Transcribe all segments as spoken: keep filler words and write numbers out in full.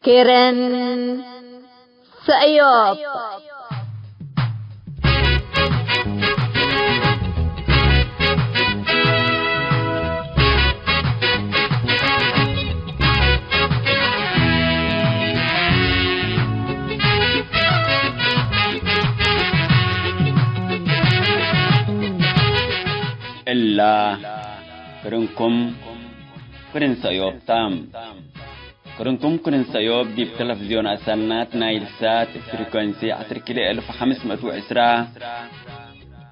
ክርን ሰእዮብ። እላ ክርንኩም ክርን ሰእዮብ ተ። ክርንኩም ክርን ሰእዮብ ዲብ ተለፍዝዮን አሰናት ናይል ሳት ፍሪኮንሲ ዐስር ኪሎ እልፍ ሐምስ ምእት ወዕስራ፣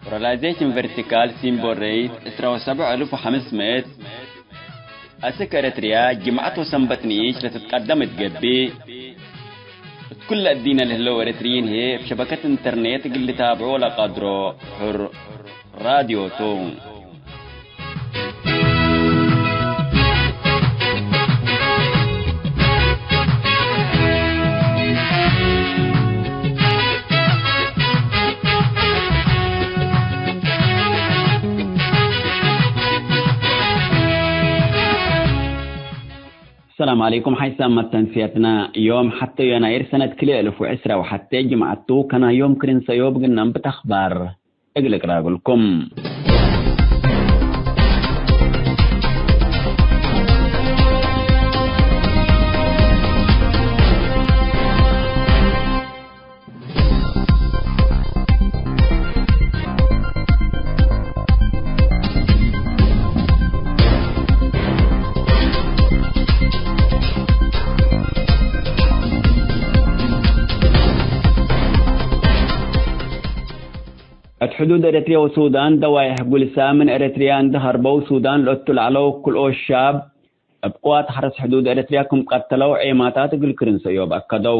ፖላራይዜሽን ቨርቲካል ሲምቦል ሬት ዕስራ ወሰብዕ እልፍ ወሐምስ ምእት፣ አስክ ኤረትርያ ጅምዐት ወሰንበት ንኢሽ ለትትቀደም እት ገብእ፣ እት ኩለ እዲነ ለህለው ኤረትርዪን ህዬ እብ ሸበከት ኢንተርኔት እግል ልታብዖ ለቀድሮ ሕር ራድዮ ቱ። ሰላም ዐለይኩም። ሐይሳም መተንስየትነ፣ ዮም ሐቴ ዮናይር ሰነት ክልኤ እልፍ ወዕስራ ወሐቴ ጅምዐት ቱ፣ ከና ዮም ክርን ሰእዮብ እግል ነንብት አኽባር እግል እቅረብልኩም። እት ሕዱድ ኤረትርያ ወሱዳን ደዋይሕ ጉልሳ ምን ኤረትርያ እንዴ ሀርበው ሱዳን ለእቱ ለዐለው ክልኦት ሻብ እብ ቅዋት ሐርስ ሕዱድ ኤረትርያ ክም ቀተለው ዔማታት እግል ክርን ሰእዮብ አከደው።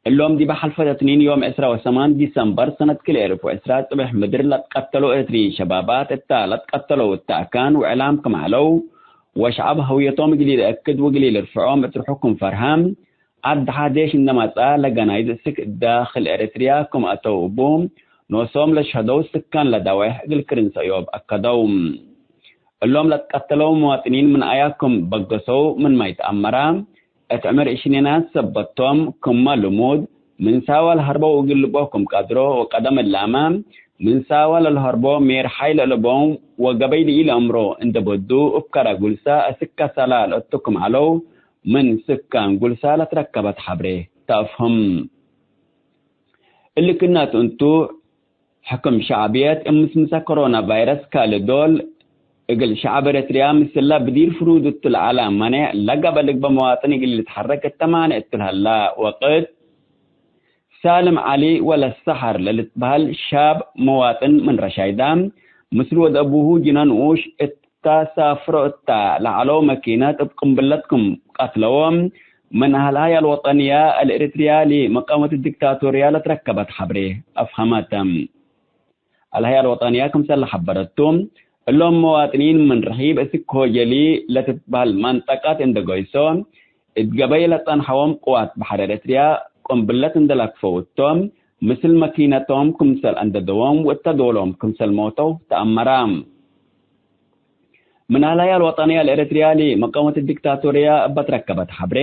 እሎም ዲበ ሐልፈት እትኒን ዮም ዕስራ ወሰማን ዲሰምበር ሰነት ክልኤ እልፍ ወዕስራ ጽብሕ ምድር ለትቀተለው ኤረትርዪን ሸባባት እተ ለትቀተለው እተ አካን ወዕላም ክም ዐለው ወሸዐብ ሀውየቶም እግል ኢለአክድ ወእግል ኢልርፍዖም እት ርሑቅ ክም ፈርሀ፣ አድሓ ዴሽ እንዴ መጽአ ለገናይዝ እስክ ዳክል ኤረትርያ ክም አተው እቡ ኖሶም ለሸህደው ስካን ለዳዋይሕ እግል ክርን ሰእዮብ አከደው። እሎም ለትቀተለው መዋጥኒን ምን አያ ክም በገሰው ምንመ ኢተአመረ፣ እት ዕምር እሽኔናት ሰበት ቶም፣ ክመ ልሙድ፣ ምን ሳወ ለሀርበው እግል ልብኦ ክም ቀድሮ ወቀደም እላመ፣ ምን ሳወ ለልሀርቦ ሜርሓይ ለአለቦም ወገበይ ለኢለአምሮ እንዴ በዱ፣ እብ ከረ ጉልሳ እስክ ከሰላ ለእቱ ክም ዐለው፣ ምን ስካን ጉልሳ ለትረከበት ሐብሬ ተአፍህም። እሊ ክእናቱ እንቱ፣ ሕክም ሸዕብየት እብ ምስምሰ ኮሮና ቫይረስ ካልእ ዶል፣ እግል ሸዕብ ኤረትርያ ምስለ ብዲር ፍሩድ እቱ ለዐለ መኔዕ ለገብአ ልግበእ መዋጥን እግል ልትሐረክ እተ ማንዕ እቱ ለሀላ ወቅት፣ ሳልም ዐሊ ወለሰሐር ለልትበህል ሻብ መዋጥን ምን ረሻይዳ፣ ምስል ወድ አቡሁ ጅነ ንኡሽ እት እተ ሳፍሮ እተ ለዐለው መኪነት እብ ቅምብለት ክም ቀትለዎ፣ ምን አልሀያ አልወጠንያ አልኤረትርያ ለመቃወመት ዲክታቶርያ ለትረከበት ሐብሬ አፍሀመት። አልሀያ አልወጠንያ ክምሰል ለሐበረቱ፣ እሎም መዋጥኒን ምን ርሒብ እስክ ሆጀሊ ለትትበህል መንጠቀት እንዴ ገይሶ፣ እት ገበይ ለጸንሐዎም ቅዋት በሐር ኤረትርያ ቅምብለት እንዴ ለክፈው እቶም፣ ምስል መኪነቶም ክምሰል አንደደዎም ወእተ ዶሎም ክምሰል ሞተው ተአመረ። ምን አልሀያ አልወጠንያ ለኤረትርያ ለመቃወመት ዲክታቶርያ እበ ትረከበት ሐብሬ፣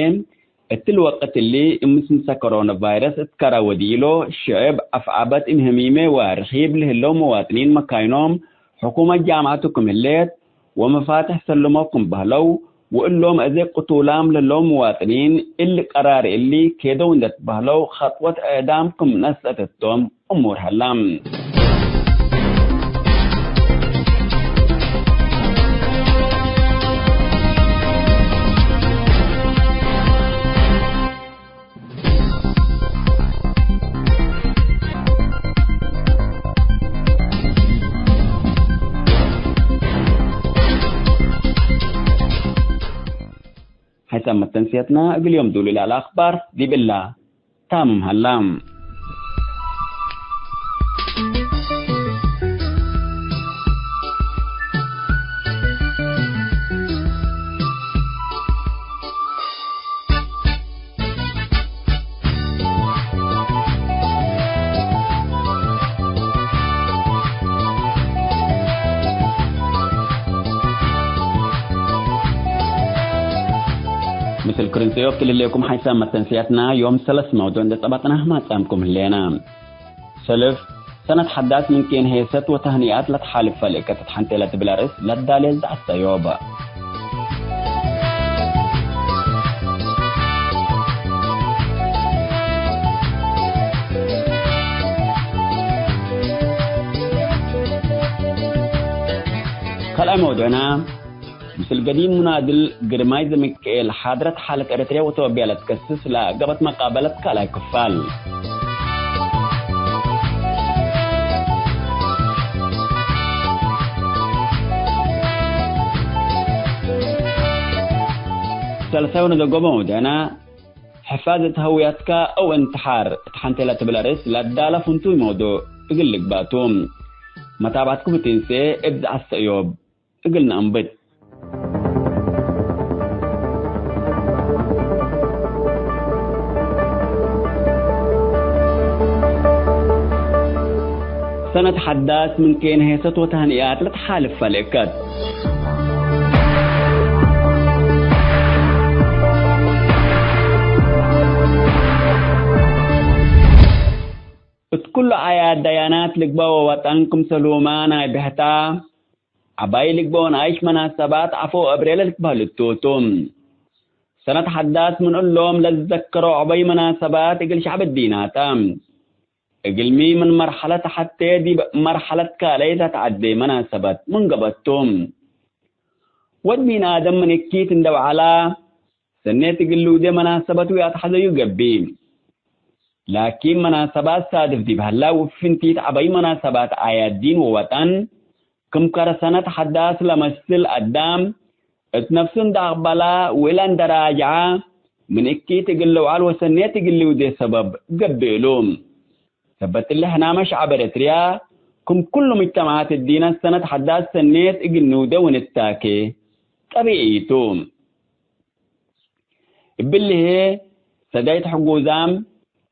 እትሊ ወቅት እሊ እብ ምስምሰ ኮሮና ቫይረስ እት ከረ ወዲሎ ሽዕብ አፍዐበት እብ ህሚሜ ወርሒብ ለህለው መዋጥኒን መካይኖም ሕኩመት ጃምዐቱ ክም ህሌት ወመፋትሕ ሰልሞ ክም በህለው፣ ወእሎም አዜ ቅቱላም ለህለው መዋጥኒን እሊ ቀራር እሊ ኬደው እንዴ ትበህለው ኸጥወት እዕዳም ክም ነስአት እቶም እሙር ሀላ። ሐይሳም መተንስየትና እግል ዮም ዱሉ ለዐለ አክባር ዲብ እላ ታምም ሀላ። ምስል ክርን ሰዮብ ትልሌኩም ሓይሳም መተንስያትና ዮም ሰለስ መውዱዕ እንዴ ጸባጥናህ ማጻምኩም ህሌና። ሰልፍ፣ ሰነት ሐዳስ ምን ኬን ሄሰት ወተህኒኣት ለትሓልፍ ፈልእከት እት ሐንቴ ለትብል አርእስ ለዳሌ ዘዐት ሰዮብ። ካልኣይ መውዱዕና፣ ምስል ገዲም ሙናድል ግርማይ ዘሚካኤል ሓድረት ሓለት ኤረትርያ ወቶብያ ለትከስስ ለአገበት መቃበለት ካልኣይ ክፋል። ሰልሳይ ወነዘጎ መውዱዕና፣ ሕፋዝ እት ሀውያትካ አው እንትሓር እት ሐንቴ ለትብል አርእስ ለዳለ ፍንቱይ መውዱዕ እግል ልግባቱ። መታብዐትኩም እት እንሴ እብ ዘዐት ሰእዮብ እግል ነአንብት። ሰነት ሐዳስ ምን ኬን ሄሰት ወተህኒኣት ለትሓልፍ ፈልእከት። እት ኩሉ አያት ደያናት ልግበእ ወወጠን ክምሰልሁመ ናይ ብሕታ፣ ዐባይ ልግበእ ወነኣይሽ መናሰባት ዐፎ እብሬ ለልትበህል እቱ ቱ። ሰነት ሐዳስ ምን እሎም ለትዘከሮ ዐባይ መናሰባት እግል ሸዕብ እዲና ተ። እግልሚ ምን መርሐለት ሐቴ ዲብ መርሐለት ካልአይት ለተዐዴ መናሰበት ምን ገብአቱ። ወድ ሚን አደም ምን እኪት እንደ ወዐላ፣ ሰኔት እግል ልውዴ መናሰበት ወአትሐዘዩ ገብእ። ላኪን መናሰባት ሳድፍ ዲብ ሀላ፣ ወፍንቲት ዐበይ መናሰባት አያት ዲን ወወጠን፣ ክም ከረ ሰነት ሐዳስ ለመስል አዳም፣ እት ነፍሱ እንደ አቅበላ ወእለ እንደ ራጅዐ፣ ምን እኪት እግል ልውዓል ወሰኔት እግል ልውዴ ሰበብ ገብእ እሉ። ሰበት እሊ ሕናመ ሸዐብ ኤረትርያ፣ ክም ኩሉ ሙጅተመዓት እዲነ ሰነት ሐዳስ ሰኔት እግል ንውዴ ወንታኬ ጠቢዒ ቱ። እብሊ ህዬ፣ ሰዳይት ሕጉዛም፣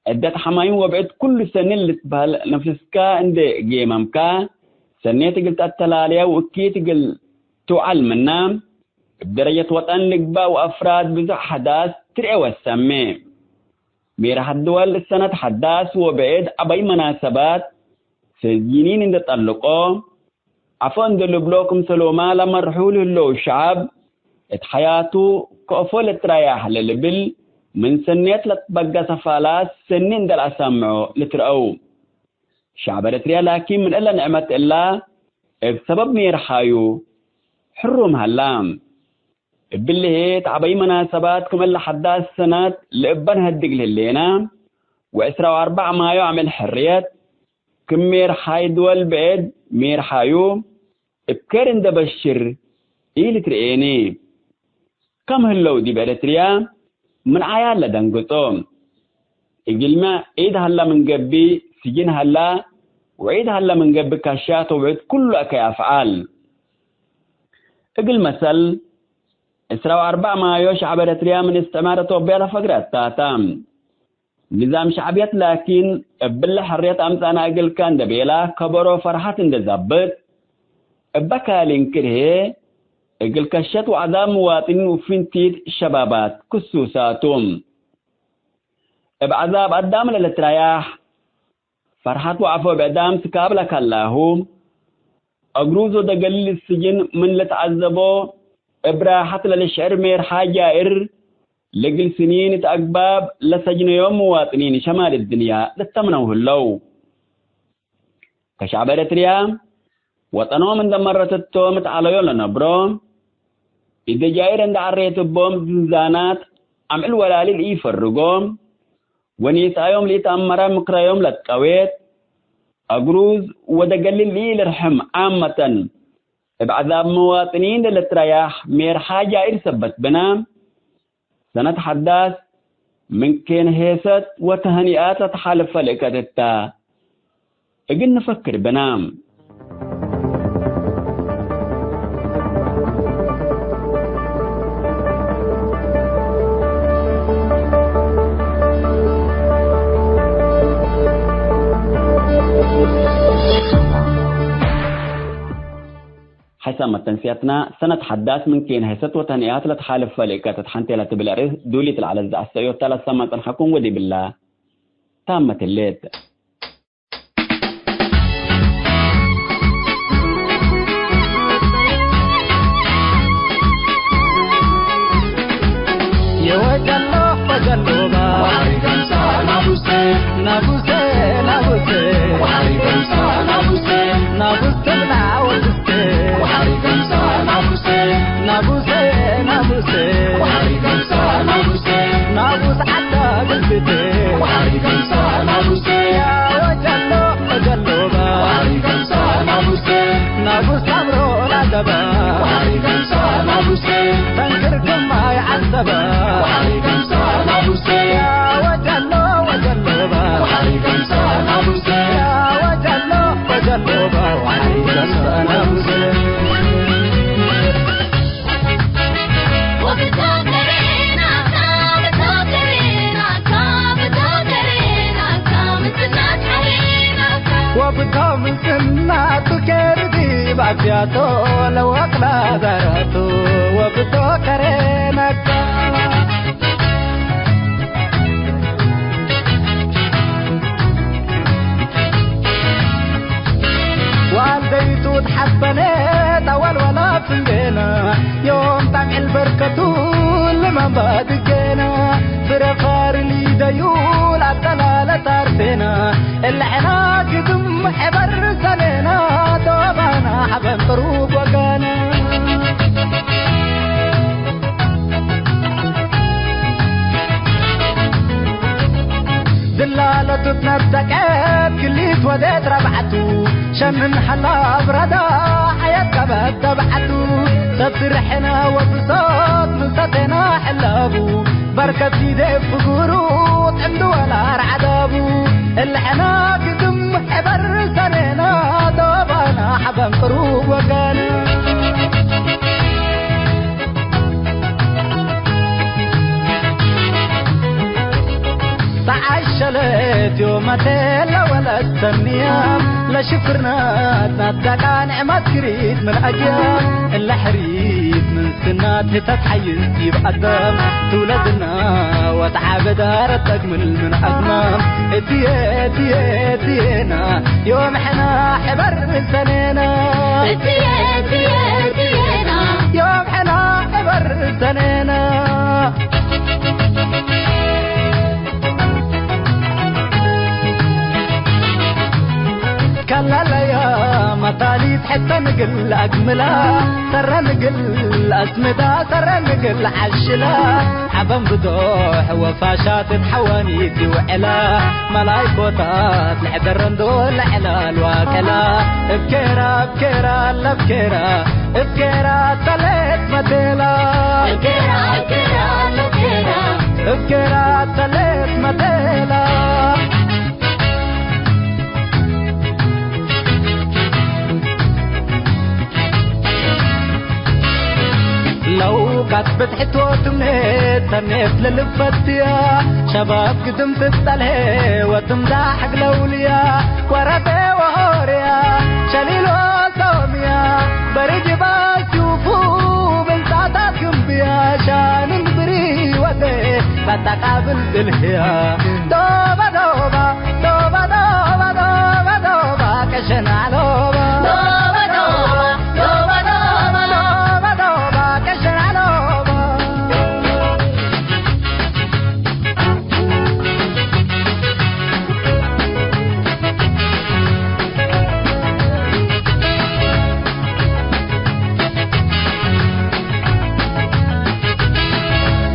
ዕደት ሐማይም ወብዕድ ኩሉ ሰኒ ልትበህል ነፍስካ እንዴ ጌመምካ፣ ሰኔት እግል ተአተላልያ ወእኪት እግል ትውዓል ምና፣ እብ ደረጀት ወጠን ልግባእ ወአፍራድ ብዙሕ ሐዳስ ትርኤ ወሰሜ። ሜርሐት ድወል ሰነት ሐዳስ ወብዕድ ዐበይ መናሰባት፣ ሰጅኒን እንዴ ጠልቆ፣ ዐፎ እንዴ ልብሎ ክምሰሎመ ለመርሑ ለህለው ሸዐብ፣ እት ሐያቱ ከአፎ ልትረያሕ ለልብል፣ ምን ሰኔት ለትበገሰ ፋላስ ሰኒ እንዴ ለአሰምዖ ልትረአው። ሸዐብ ኤረትርያ ላኪን ምን እለ ንዕመት እላ፣ እብ ሰበብ ሜርሓዩ ሕሩም ሀላ። እብሊ ህዬ፣ እት ዐበይ መናሰባት ክም እለ ሐዳስ ሰነት ለእበ ነሀድግ ለህሌነ፣ ወዕስራ ወአርበዕ ማዮ አምዕል ሕርየት፣ ክም ሜርሓይ ድወል ብዕድ ሜርሓዩ እብ ኬር እንዴ በሽር ኢልትርኤኒ። ከም ህለው ዲብ ኤረትርያ ምን ዓያል ለደንግጾ። እግልመ ዒድ ሀላ ምን ገብእ ስጅን ሀላ፣ ወዒድ ሀላ ምን ገብእ ካሻት ወብዕድ ኩሉ አከይ አፍዓል። እግል መሰል፣ ዕስራ ወአርበዕ ማዮ ሸዐብ ኤረትርያ ምን እስትዕማር አቶብያ ለፈግረ አታተ። ንዛም ሸዕብየት ላኪን፣ እብለ ሕርየት አምጸእነ እግልከ እንዴ ቤላ፣ ከበሮ ፈርሐት እንዴ ዘብጥ፣ እበ ካልእንክር ህዬ፣ እግል ከሸት ወዐዛብ ምዋጥኒን ወፍንቲት ሸባባት ክሱሳቱ። እብ ዐዛብ አዳም ለልትረያሕ፣ ፈርሐት ወዐፎ ብዕዳም ስካብ ለከላሁ፣ አግሩዝ ወደገሊል ስጅን ምን ልትዐዘቦ፣ እብ ራሐት ለልሽዕር ሜርሓ ጃእር፣ ለእግል ስኒን እት አግባብ ለሰጅነዮም ምዋጥኒን ሸማል እድንያ ልተምነው ህለው። ከሸዕብ ኤረትርያ፣ ወጠኖም እንደ መረት እቶም እት ዐለዮ ለነብሮ፣ እት ደጃይር እንደ ዐሬት እቦም ዝንዛናት አምዕል ወላሊል ኢፈርጎ፣ ወኔሳዮም ለኢተአመረ ምክረዮም ለትቀዌት፣ አግሩዝ ወደገሊል ኢልርሕም ዓመተን፣ እብ ዐዛብ መዋጥኒን ለልትረያሕ ሜርሓ ጃኢር ሰበት ብነ፣ ሰነት ሐዳስ ምን ኬን ሄሰት ወተህኒኣት ለተሓልፈ ልእከት እተ እግል ንፈክር ብነ። መተንስያትና ሰነት ሐዳስ ምን ኬን ሄሰት ወተህንያት ለትሓልፍ ፈልእከ ተትሐንቴ ለትብል እርህ ዱሊት ለዐለት ዘአሰእዮት ለአሰማ ጸንሐኩም ወዲብላ ታመት ህሌት። የወጀሎ ወጀሎባ ወሐሪ ገምሳ ናቡሴ፣ ናቡሴ፣ ናቡሴ። ወሐሪ ገምሳ ናቡሴ፣ ናቡስ ትብላ ወትስቴ። ወሐሪ ገምሳ ናቡሴ፣ ናቡሴ፣ ናቡሴ። ወሐሪ ገምሳ ናቡሴ፣ ናቡስ ዐዳ ግልብቴ። ወሐሪ ገምሳ ናቡሴ፣ ያወጀሎ ወጀሎባ ወሐሪ ገምሳ ናቡሴ፣ ናቡስ አምሮ ላገባ ወሐሪ ገምሳ ናቡሴ፣ ተንክር ግማይ ዐሰበ ወሐሪ ገምሳ ናቡሴ፣ ያወጀሎ ወጀሎባ ወሐሪ ገምሳ ናቡሴ፣ ያወጀሎ ወጀሎባ ወሐሪ ገምሳ ናቡሴ። ወብቶም ጽናቱ ኬርዲ ባፍያቶ ለወቅላ ዘረቱ ወብቶ ከሬነካ። ዋልደይቱ ተሐበኔት አወልወላ ፍንጌነ፣ ዮም ጣምዕል በርከቱ ልመንበ ድጌነ፣ ፍረ ፋሪ ሊደዩ ለአጠላለት አርሴነ፣ እለ ሕና ግድም ሕበር ሰኔነ፣ ዶባና ሐበን ቅሩብ ወገነ። ድላለቱ ትነደቀት ክሊት ወዴት ረብዓቱ፣ ሸንን ሐላ አብረዳ ሐየት ቀበት ተብዓቱ፣ ሰብ ስርሕነ ወብሶት ምሰቴና ሕላቡ፣ በርከት ሲዴ ፍጉሩ ጥንዱ ወላ ረዓዳቡ፣ እለ ሕና ግድም ሕበር ሰኔና፣ ዶባና ሐበን ቅሩብ ወገነ። ተዓሸለት ዮመቴ ለወለት ሰንያ፣ ለሽፍርነት ነደቃ ንዕመት ክሪት ምን አጅያ፣ እለ ሕሪት ምን ስናት ህተት ሐይስ ዲብ አዳም፣ ትውለድና ወተዓበዳ ረተግምል ምን አግማም፣ እትዬ እትዬ እትዬና ዮም ሕና ሕበር ሰኔና። እትዬ እትዬ እትዬና ዮም ሕና ሕበር ሰኔና። ከለለያ መታሊት ሕተ ንግል አግምላ፣ ሰረ ንግል አስምዳ፣ ሰረ ንግል ዐሽላ፣ ሐበን ብዶሕ ወፋሻት እት ሐዋኒት ይውዕላ፣ መላይኮታት ለሕደረን ዶል ለዕላል ዋቀላ፣ እብ ኬራ፣ እብ ኬራ፣ ለብ ኬራ፣ እብ ኬራ ተሌት መቴላ። እብ ኬራ፣ እብ ኬራ፣ ለብ ኬራ። እብ ኬራ ተሌት መቴላ። ለውቃት ብትሕት ወትምኔት ተኔት ለልፈትያ፣ ሸባብ ግድም ትጠልሄ ወትምዳሕ እግለ ውልያ፣ ወረቴ ወሆርያ ሸሊል ወሶምያ፣ በርጅባ ሹፉ ብልጣታት ግንብያ፣ ሻንን ብሪ ወቴ በጠቃብል ድልህያ፣ ዶባ ዶባ ዶባ ዶባ ዶባ ዶባ ቀሸና ሎባ። ዶባ ዶባ ዶባ ዶባ ዶባ ዶባ ቀሸና ሎባ።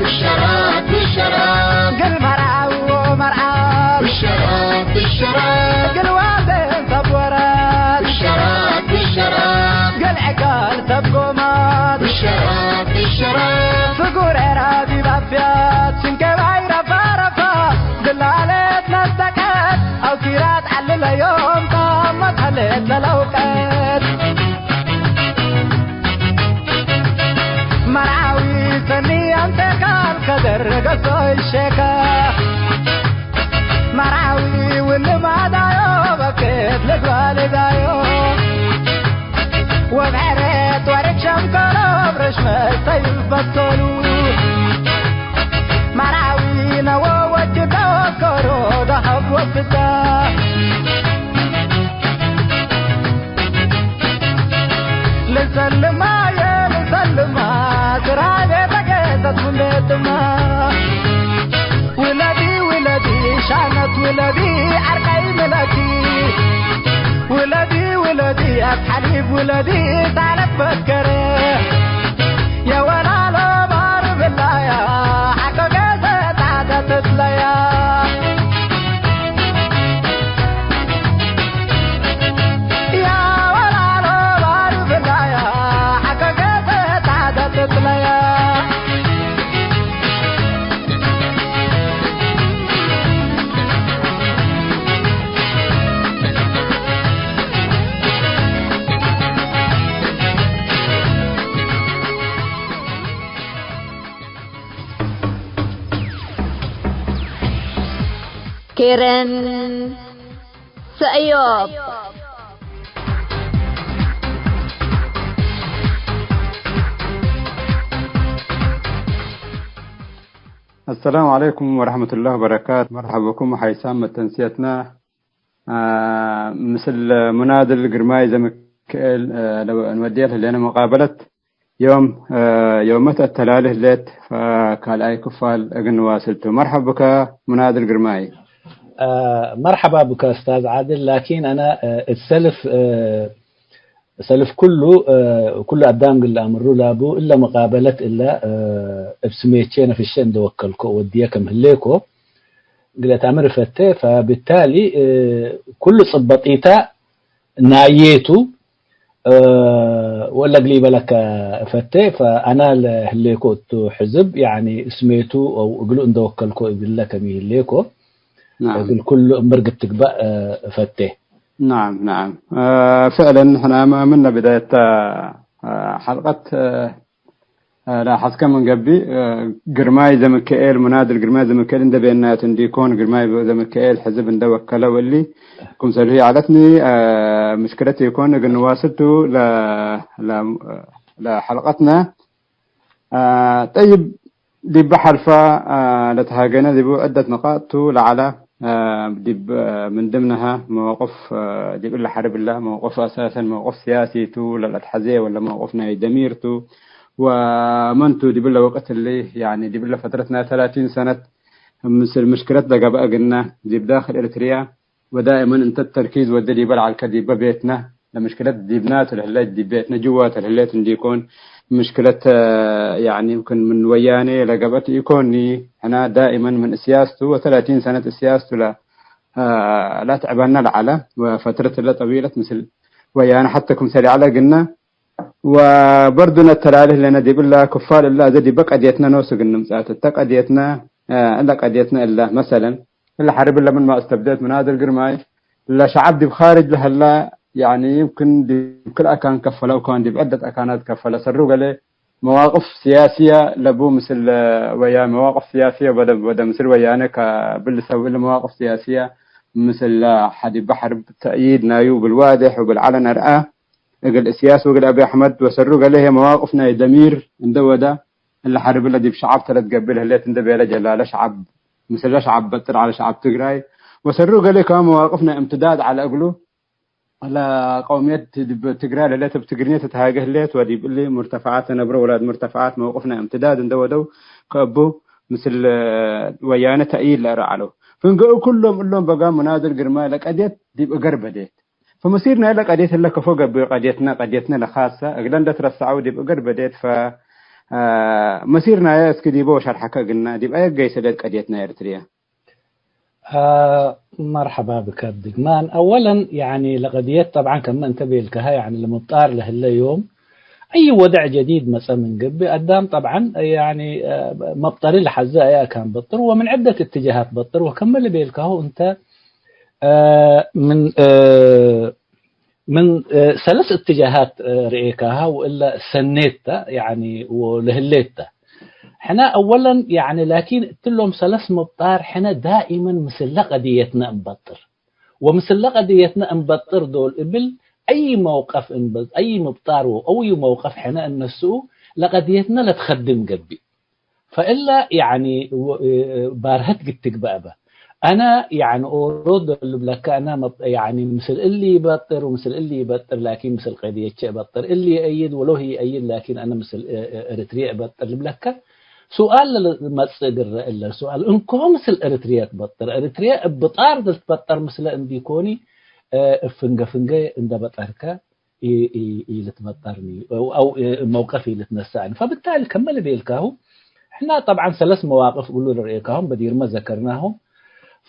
ብሸራት ብሸራት። እግል መርዓዊ ወመርዓት። ብሸራት ብሸራት። እግል ዋዜን ሰብ ወራት። ብሸራት ብሸራት። እግል ዕጋል ሰብ ጎማት። ብሸራት ብሸራት። ፍጉር ኤራብ ዲብ አፍያት። ሽንኬባይ ረፋ ረፋ። ድላሌት ነስደቀት። አው ኪራት ዐሊ ለዮም ታመት ሀሌት ለለውቀት። መርዓዊ ሰኒ አንቴ ካልከ ደረገ ሶይ ሼከ። መርዓዊ ውልማዳዮ በኬት ልግባልዳዮ። ወብዕሬት ፈቶሉ። ማራዊ ነወ ወጅ ደወከሮ ደሀብ ወፍዳ። ልሰልማ የልሰልማ ስራይ ቤተ ጌሰት ምን ቤትማ። ውለዲ ውለዲ ሻነት ውለዲ ዐርቀይ ምለኪ። ውለዲ ውለዲ አብ ሐሊብ ውለዲ ሳለት በከረ። የወላሎ ባር ብላያ ሐቆ ገዘ ጣደትለያ። የወላሎ ባር ብላያ ሐቆ ገዘ ጣደትለያ። ኬረን ሰእዮብ። አሰላሙ ዐለይኩም ወረሕመቱላሂ ወበረካቱ። መርሐበ ብኩም ሐይሳም መተንስየትና፣ አ፣ ምስል ሙናድል ግርማይ ዘምክኤል፣ አ፣ ለ-፣ እንወድየ ለህሌነ መቃበለት ዮም፣ አ፣ ዮመት አተላልህ ሌት፣ ፈካልኣይ ክፋል እግል ንዋስል ቱ። መርሐብ ብከ ሙናድል ግርማይ። አ፣ መርሐባ ብከ እስታዝ ዓድል። ላኪን አነ፣ አ፣ እት ሰልፍ፣ አ፣ ሰልፍ ኩሉ፣ እ፣ ኩሉ አዳም እግል ለአምሩ ላቡ፣ እለ መቃበለት እለ፣ እ፣ እብ ስሜቼ ነፍሼ እንደ ወከልኮ ወድዬ ከም ህሌኮ፣ እግለ ተአምር እፈቴ፣ ፈብታሊ፣ እ፣ ኩሉ ጽበጢታ ናዬቱ፣ እ፣ ወለ እግል ኢበለከ እፈቴ፣ ፈአና ለህሌኮ እቱ ሕዝብ፣ ያኒ፣ ስሜቱ አው እግሉ እንደ ወከልኮ እግለ ከም ይህሌኮ፣ ናም። እግል ኩሉ እምር ግትግባእ፣ እ፣ እፈቴ። ናም፣ ናም። እ፣ ፍዕለን፣ ሕናመ ምነ ብዳየት፣ እ፣ ሐልቀት፣ እ፣ ላሐዝከ ምን ገብእ፣ እ፣ ግርማይ ዘምክኤል፣ ሙናድል ግርማይ ዘምክኤል እንደ ቤናያቱ እንዲኮን፣ ግርማይ ዘምክኤል ሕዝብ እንደ ወከለ ወእሊ ክምሰልሁ ይዐለትኒ፣ እ፣ ምሽክለት ኢኮን፣ እግል ንዋስል ቱ ለ-፣ ለ-፣ ለሐልቀትነ። አ፣ ጠይብ፣ ዲብ ሐልፋ፣ አ፣ ለተሃገነ ዲቡ ዕደት ንቃጥ ቱ ለዐለ፣ አ፣ ዲብ፣ አ፣ ምን ድምነሃ መዋቅፍ፣ አ፣ ዲብ እለ ሐርብ እለ መዋቅፍ አሳሰን መዋቅፍ ሲያሲ ቱ ለለትሐዜ ወለ መዋቅፍ ናይ ደሚር ቱ፣ ወመን ቱ ዲብ እለ ወቅት እሊ፣ ያኒ ዲብ እለ ፈትረት ናይ ተላቲን ሰነት ምስል ምሽክለት ለገብአ እግልነ ዲብ ዳክል ኤርትርያ፣ ወዳእመን እንተ ተርኪዝ ወደ ዲበ ለዐልከ ዲበ ቤትነ፣ ለምሽክለት ዲብናቱ ለህሌት ዲብ ቤትነ ጅዋተ ለህሌት እንዲኮን፣ ምሽክለት፣ ያኒ፣ ይምክን ምን ወያኔ ለገብአት ኢኮኒ፣ ሕና ዳእመን ምን እስያስቱ ወተላቲን ሰነት እስያስቱ ለ-፣ ለአትዕበነ ለዐለ፣ ወፈትረት እለ ጠዊለት ምስል ወያነ ሐተ ክምሰል ይዐለ እግልነ፣ ወበርዱ ነተላልህ ለነ ዲብ እለ ክፋል እለ አዜ ዲበ ቀድየትነ ኖሱ እግል ንምጽአት እተ ቀድየትነ፣ እለ ቀድየትነ እለ፣ መሰለን፣ እለ ሐርብ እለ ምንመ አስተብደት ምናድር ግርማይ፣ ለሸዐብ ዲብ ካርጅ ለሀላ፣ ያኒ፣ ይምክን ዲብ ክል አካን ከፈለው፣ ካን ዲብ ዕደት አካናት ከፈለ፣ ሰሩ ገሌ መዋቅፍ ሲያሲየ ለቡ ምስል ወያ-፣ መዋቅፍ ሲያሲየ ወደ፣ ወደ ምስል ወያነ ከብል ሰው እለ መዋቅፍ ሲያሲየ ምስል ሐዲበ ሐርብ ተእይድ ናዩ ብልዋዴሕ ወብልዐለን አርአ። እግል እስያስ ወእግል አቢ አሕመድ ወሰሩ ገሌ ህዬ መዋቅፍ ናይ ደሚር እንደ ወደ፣ እለ ሐርብ እለ ዲብ ሸዐብ ተለትገብእ ለህሌት እንደ ቤለ ጀላለ ሸዐብ፣ ምስለ ሸዐብ በጥር ዐለ ሸዐብ ትግራይ፣ ወሰሩ ገሌ ከማ መዋቅፍ ናይ እምትዳድ ዐለ እግሉ፣ ለቀውምየት ዲብ ትግራይ ለህሌት እብ ትግርኛ ትትሃጌ ህሌት ወዲብ እሊ ሙርተፈዓት ተነብሮ ውላድ ሙርተፈዓት መውቅፍ ናይ እምትዳድ እንደ ወደው ከእቡ ምስል ወያነ ተእይድ ለአርአ ዐለው። ፍንገኡ ኩሎም እሎም በጋም ሙናድል ግርማይ ለቀድየት ዲብ እገር በዴት። ፈመሲር ናይለ ቀድየት ህለ ከፎ ገብእ፣ ቀድየትነ፣ ቀድየትነ ለካሰ እግለ እንደ ትረሰዐው ዲብ እገር በዴት። ፈ፣ አ፣ መሲር ናየ እስክ ዲበ ወሸርሐከ እግልነ፣ ዲብ አየ ገይሰ ቤት ቀድየት ናይ ኤርትርየ? አ፣ መርሐባ ብከ አብድግማን። አወለን፣ ያኒ ለቀድየት ጠብዓን ከመ እንተ ቤልከሀ፣ ያኒ ለምብጣር ለህለ ዮም፣ አይ ወድዕ ጀዲድ መጸ ምን ገብእ፣ አዳም ጠብዓን፣ ያኒ፣ አ፣ መብጠሪ ለሐዘ አየ አካን በጥር፣ ወምን ዐደት እትጀሃት በጥር፣ ወከመ ለቤልከሁ እንተ፣ አ፣ ምን፣ አ፣ ምን፣ እ፣ ሰለስ እትጃሃት፣ እ፣ ርኤካሃ ወእለ ሰኔት ተ፣ ያኒ፣ ወለህሌት ተ። ሕነ አወለን፣ ያኒ፣ ላኪን እትሎም ሰለስ ምብጣር ሕነ ዳኢመን ምስለ ቀድየትነ እንበጥር። ወምስለ ቀድየትነ እንበጥር ዶል እብል አይ መውቀፍ እንበ-፣ አይ ምብጣር ወአውዩ መውቀፍ ሕነ እነስኡ፣ ለቀድየትነ ለትከድም ገብእ። ፈእለ፣ ያኒ፣ ወ-፣ ባርሀት ግትግበእ በ። አነ፣ ያኒ፣ ኦሮት ዶል ልብለከ፣ አነ መብ-፣ ያኒ፣ ምስል እሊ ይበጥር ወምስል እሊ ይበጥር፣ ላኪን ምስል ቀድየቼ እበጥር። እሊ ይአይድ ወለው ይአይድ፣ ላኪን አነ ምስል፣ እ-፣ እ-፣ ኤሪትርየ እበጥር ልብለከ። ሱኣል ለመጽእ ግረ እለ ሱኣል፣ እንኮ ምስል ኤሪትርየ ትበጥር፣ ኤሪትርየ እብ ጣር ልትበጠር ምስለ እንዲኮኒ፣ እ፣ እብ ፍንገ ፍንገ እንደ በጠርከ፣ ኢ-፣ ኢ-፣ ኢልትበጠርኒ አው፣ አው መውቀፍ ኢልትነሰአኒ። ፈብታሊ ከመ ለቤልካሁ፣ ሕና ጠብዓን ሰለስ መዋቅፍ እሉ ለርኤካሁም በዲርመ ዘከርናሁም።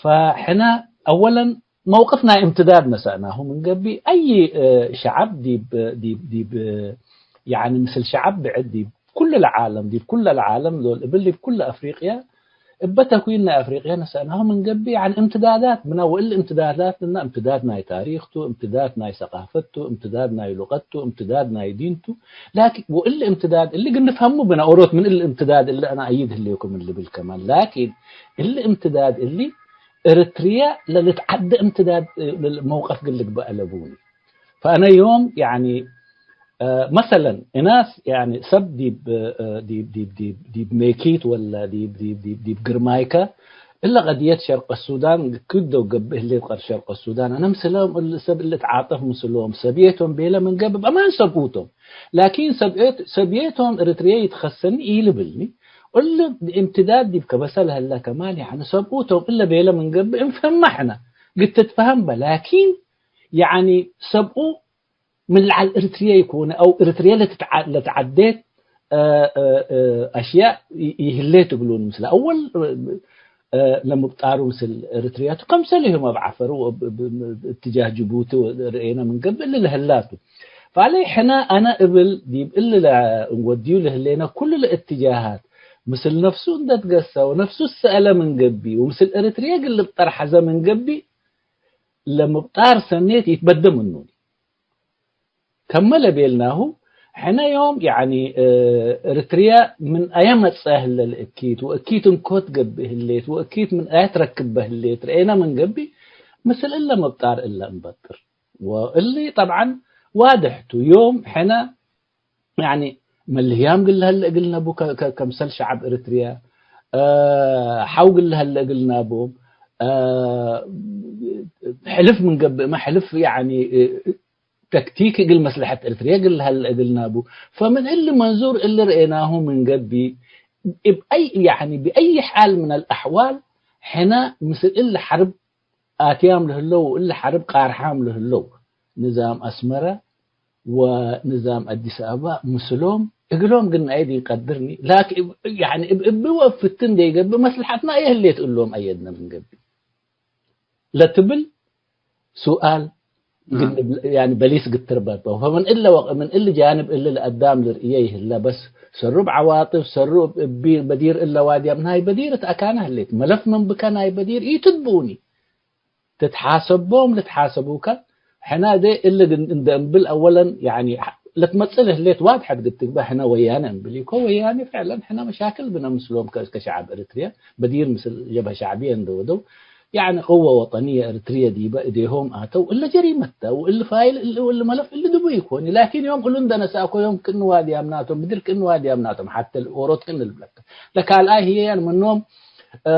ፈሕና አወለን መውቅፍ ናይ እምትዳድ ነሰእናሁ ምን ገብእ፣ አይ፣ እ፣ ሸዐብ ዲብ፣ ዲብ፣ ዲብ፣ እ፣ ያኒ ምስል ሸዐብ ብዕድ ዲብ ኩሉ ለዓለም፣ ዲብ ኩለ ለዓለም ዶል እብል ዲብ ኩለ አፍሪቅያ እበ ተክዊን ናይ አፍሪቅያ ነሰእናሁ ምን ገብእ፣ ያኒ እምትዳዳት ብነ፣ ወእሊ እምትዳዳት ብነ፣ እምትዳድ ናይ ታሪክ ቱ፣ እምትዳድ ናይ ሰቃፈት ቱ፣ እምትዳድ ናይ ሉቀት ቱ፣ እምትዳድ ናይ ዲን ቱ። ላኪን ወእሊ እምትዳድ እሊ ግን ንፍሀሙ ብነ፣ ኦሮት ምን እሊ እምትዳድ እሊ አነ አይድ ህሌኩም እሊ ብል ከማን። ላኪን እሊ እምትዳድ እሊ ኤሪትርየ ለልትዓደ እምትዳድ መውቀፍ ግን ልግበእ አለቡኒ። ፈአነ ዮም፣ ያኒ፣ እ፣ መሰለን፣ እናስ፣ ያኒ፣ ሰብ ዲብ፣ እ፣ ዲብ፣ ዲብ፣ ዲብ፣ ዲብ ሜኪት ወለ ዲብ፣ ዲብ፣ ዲብ፣ ዲብ ግርማይከ፣ እለ ቀድየት ሸርቅ ሱዳን ክደው ገብእ ህሌት ቀር ሸርቅ ሱዳን፣ አነ ምስሎም እሊ ሰብ እሊ እትዓጠፍ ምስሎም፣ ሰብየቶም ቤለ ምን ገብእ፣ በማን ሰብኡቶም። ላኪን ሰብኤት-፣ ሰብየቶም ኤሪትርየ ይትኸሰኒ ኢልብልኒ፣ እሊ እምትዳድ ዲብ ከበሰ ለህለ ከማን፣ ያኒ፣ ሰብኡቶም እለ ቤለ ምን ገብእ፣ እንፈህመ ሕነ፣ ግትትፈሀም በ፣ ላኪን፣ ያኒ፣ ሰብኡ ምን ለዐል እርትርየ ይኮነ አው እርትርየ ለትትዐ-፣ ለትዐዴት፣ እ፣ እ፣ እ፣ አሽያእ ይ-፣ ይህሌት እግሉን። ምስለ አወል፣ እ፣ ለምብጣሩ ምስል እርትርያቱ ከምሰልሁም እብ ዐፈር ወእብ፣ እብ፣ እብ እትጃህ ጅቡቲ ወርኤነ ምን ገብእ እሊ ለህላቱ። ፋለይ ሕነ አነ እብል ዲብ እሊ ለእንወድዩ ለህሌነ ኩሉ ለእትጃሃት ምስል ነፍሱ እንደ ትገሰ ወነፍሱ ትሰአለ ምን ገብእ ወምስል እርትርየ እግል ልብጠር ሐዘ ምን ገብእ ለምብጣር ሰኔት ይትበደ ምኑኒ። ከመ ለቤልናሁ፣ ሕነ ዮም፣ ያኒ፣ እ፣ እርትርየ ምን አየ መጽአ ህለ ለእኪት፣ ወእኪት እንኮ ትገብእ ህሌት፣ ወእኪት ምን አየ ትረክበ ህሌት፣ ረኤነ ምን ገብእ፣ ምስል እለ መብጣር እለ እንበጥር። ወእሊ ጠብዓን ዋድሕ ቱ። ዮም ሕነ፣ ያኒ፣ መልህያም ግል ለሀለ እግል ነቡ ከ-፣ ከ-፣ ከምሰል ሸዐብ እርትርየ፣ እ፣ ሐው ግል ለሀለ እግል ናቦም፣ እ፣ ሕልፍ ምን ገብእመ፣ ሕልፍ፣ ያኒ፣ እ፣ ተክቲክ እግል መስለሐት እርትርየ እግል ለሀለ እግል ናቡ። ፈምን እሊ መንዙር እሊ ረኤናሁ ምን ገብእ፣ እብ አይ፣ ያኒ ብአይ ሓል ምን አልአሕዋል ሕነ ምስል እሊ ሐርብ አትያም ለህለው ወእሊ ሐርብ ቃርሓም ለህለው ንዛም አስመረ ወንዛም አዲስ አበባ ምስሎም እግሎም ግን አየ ዲንቀድርኒ። ላኪን እብ፣ ያኒ እብ፣ እብ ወእብ ፍትን ደይገብእ መስለሐትና አየ ህሌት እሎም አየድነ ምን ገብእ። ለትብል ሱኣል ግን ናም። እብ-፣ ያኒ በሊስ ግትር በበው። ፈምን እለ ወቅ-፣ ምን እሊ ጃንብ እሊ ለአዳም ልርእየ ይህለ፣ በስ ሰሩ እብ ዐዋጥፍ፣ ሰሩ እብ፣ እብ በዲር እለ ዋድያም ናይ በዲር እት አካነ ህሌት። መለፍ ምን ብከ ናይ በዲር ኢትትብኡኒ። ትትሓሰቦም ልትሓሰቡከ፣ ሕነ ዴ እሊ ግን እንደ እምብል አወለን፣ ያኒ ለትመጽእ ለህሌት ዋድሐት ግትግበ፣ ሕነ ወያነ እምብል ኢኮ። ወያኔ ፍዕለን ሕነ መሻክል ብነ ምስሎም ከ-፣ ከሸዐብ እርትርየ፣ በዲር ምስል ጀብሀ ሸዕብየ እንደ ወደው፣ ያኒ ቅወ ወጠንየ እርትርየ ዲበ እዴሆም አተው፣ እለ ጀሪመት ተ፣ ወእሊ ፋይል፣ እሊ፣ ወእሊ መለፍ፣ እሊ ድቡይ ኢኮኒ። ላኪን ዮም እሉ እንደ ነሳእኮ ዮም ክእኒ ዋድያምናቶም፣ ብድር ክእኒ ዋድያምናቶም፣ ሐተ ለኦሮት ክእኒ ልብለከ። ለካልኣይ ህዬ ያን ምኖም፣ እ፣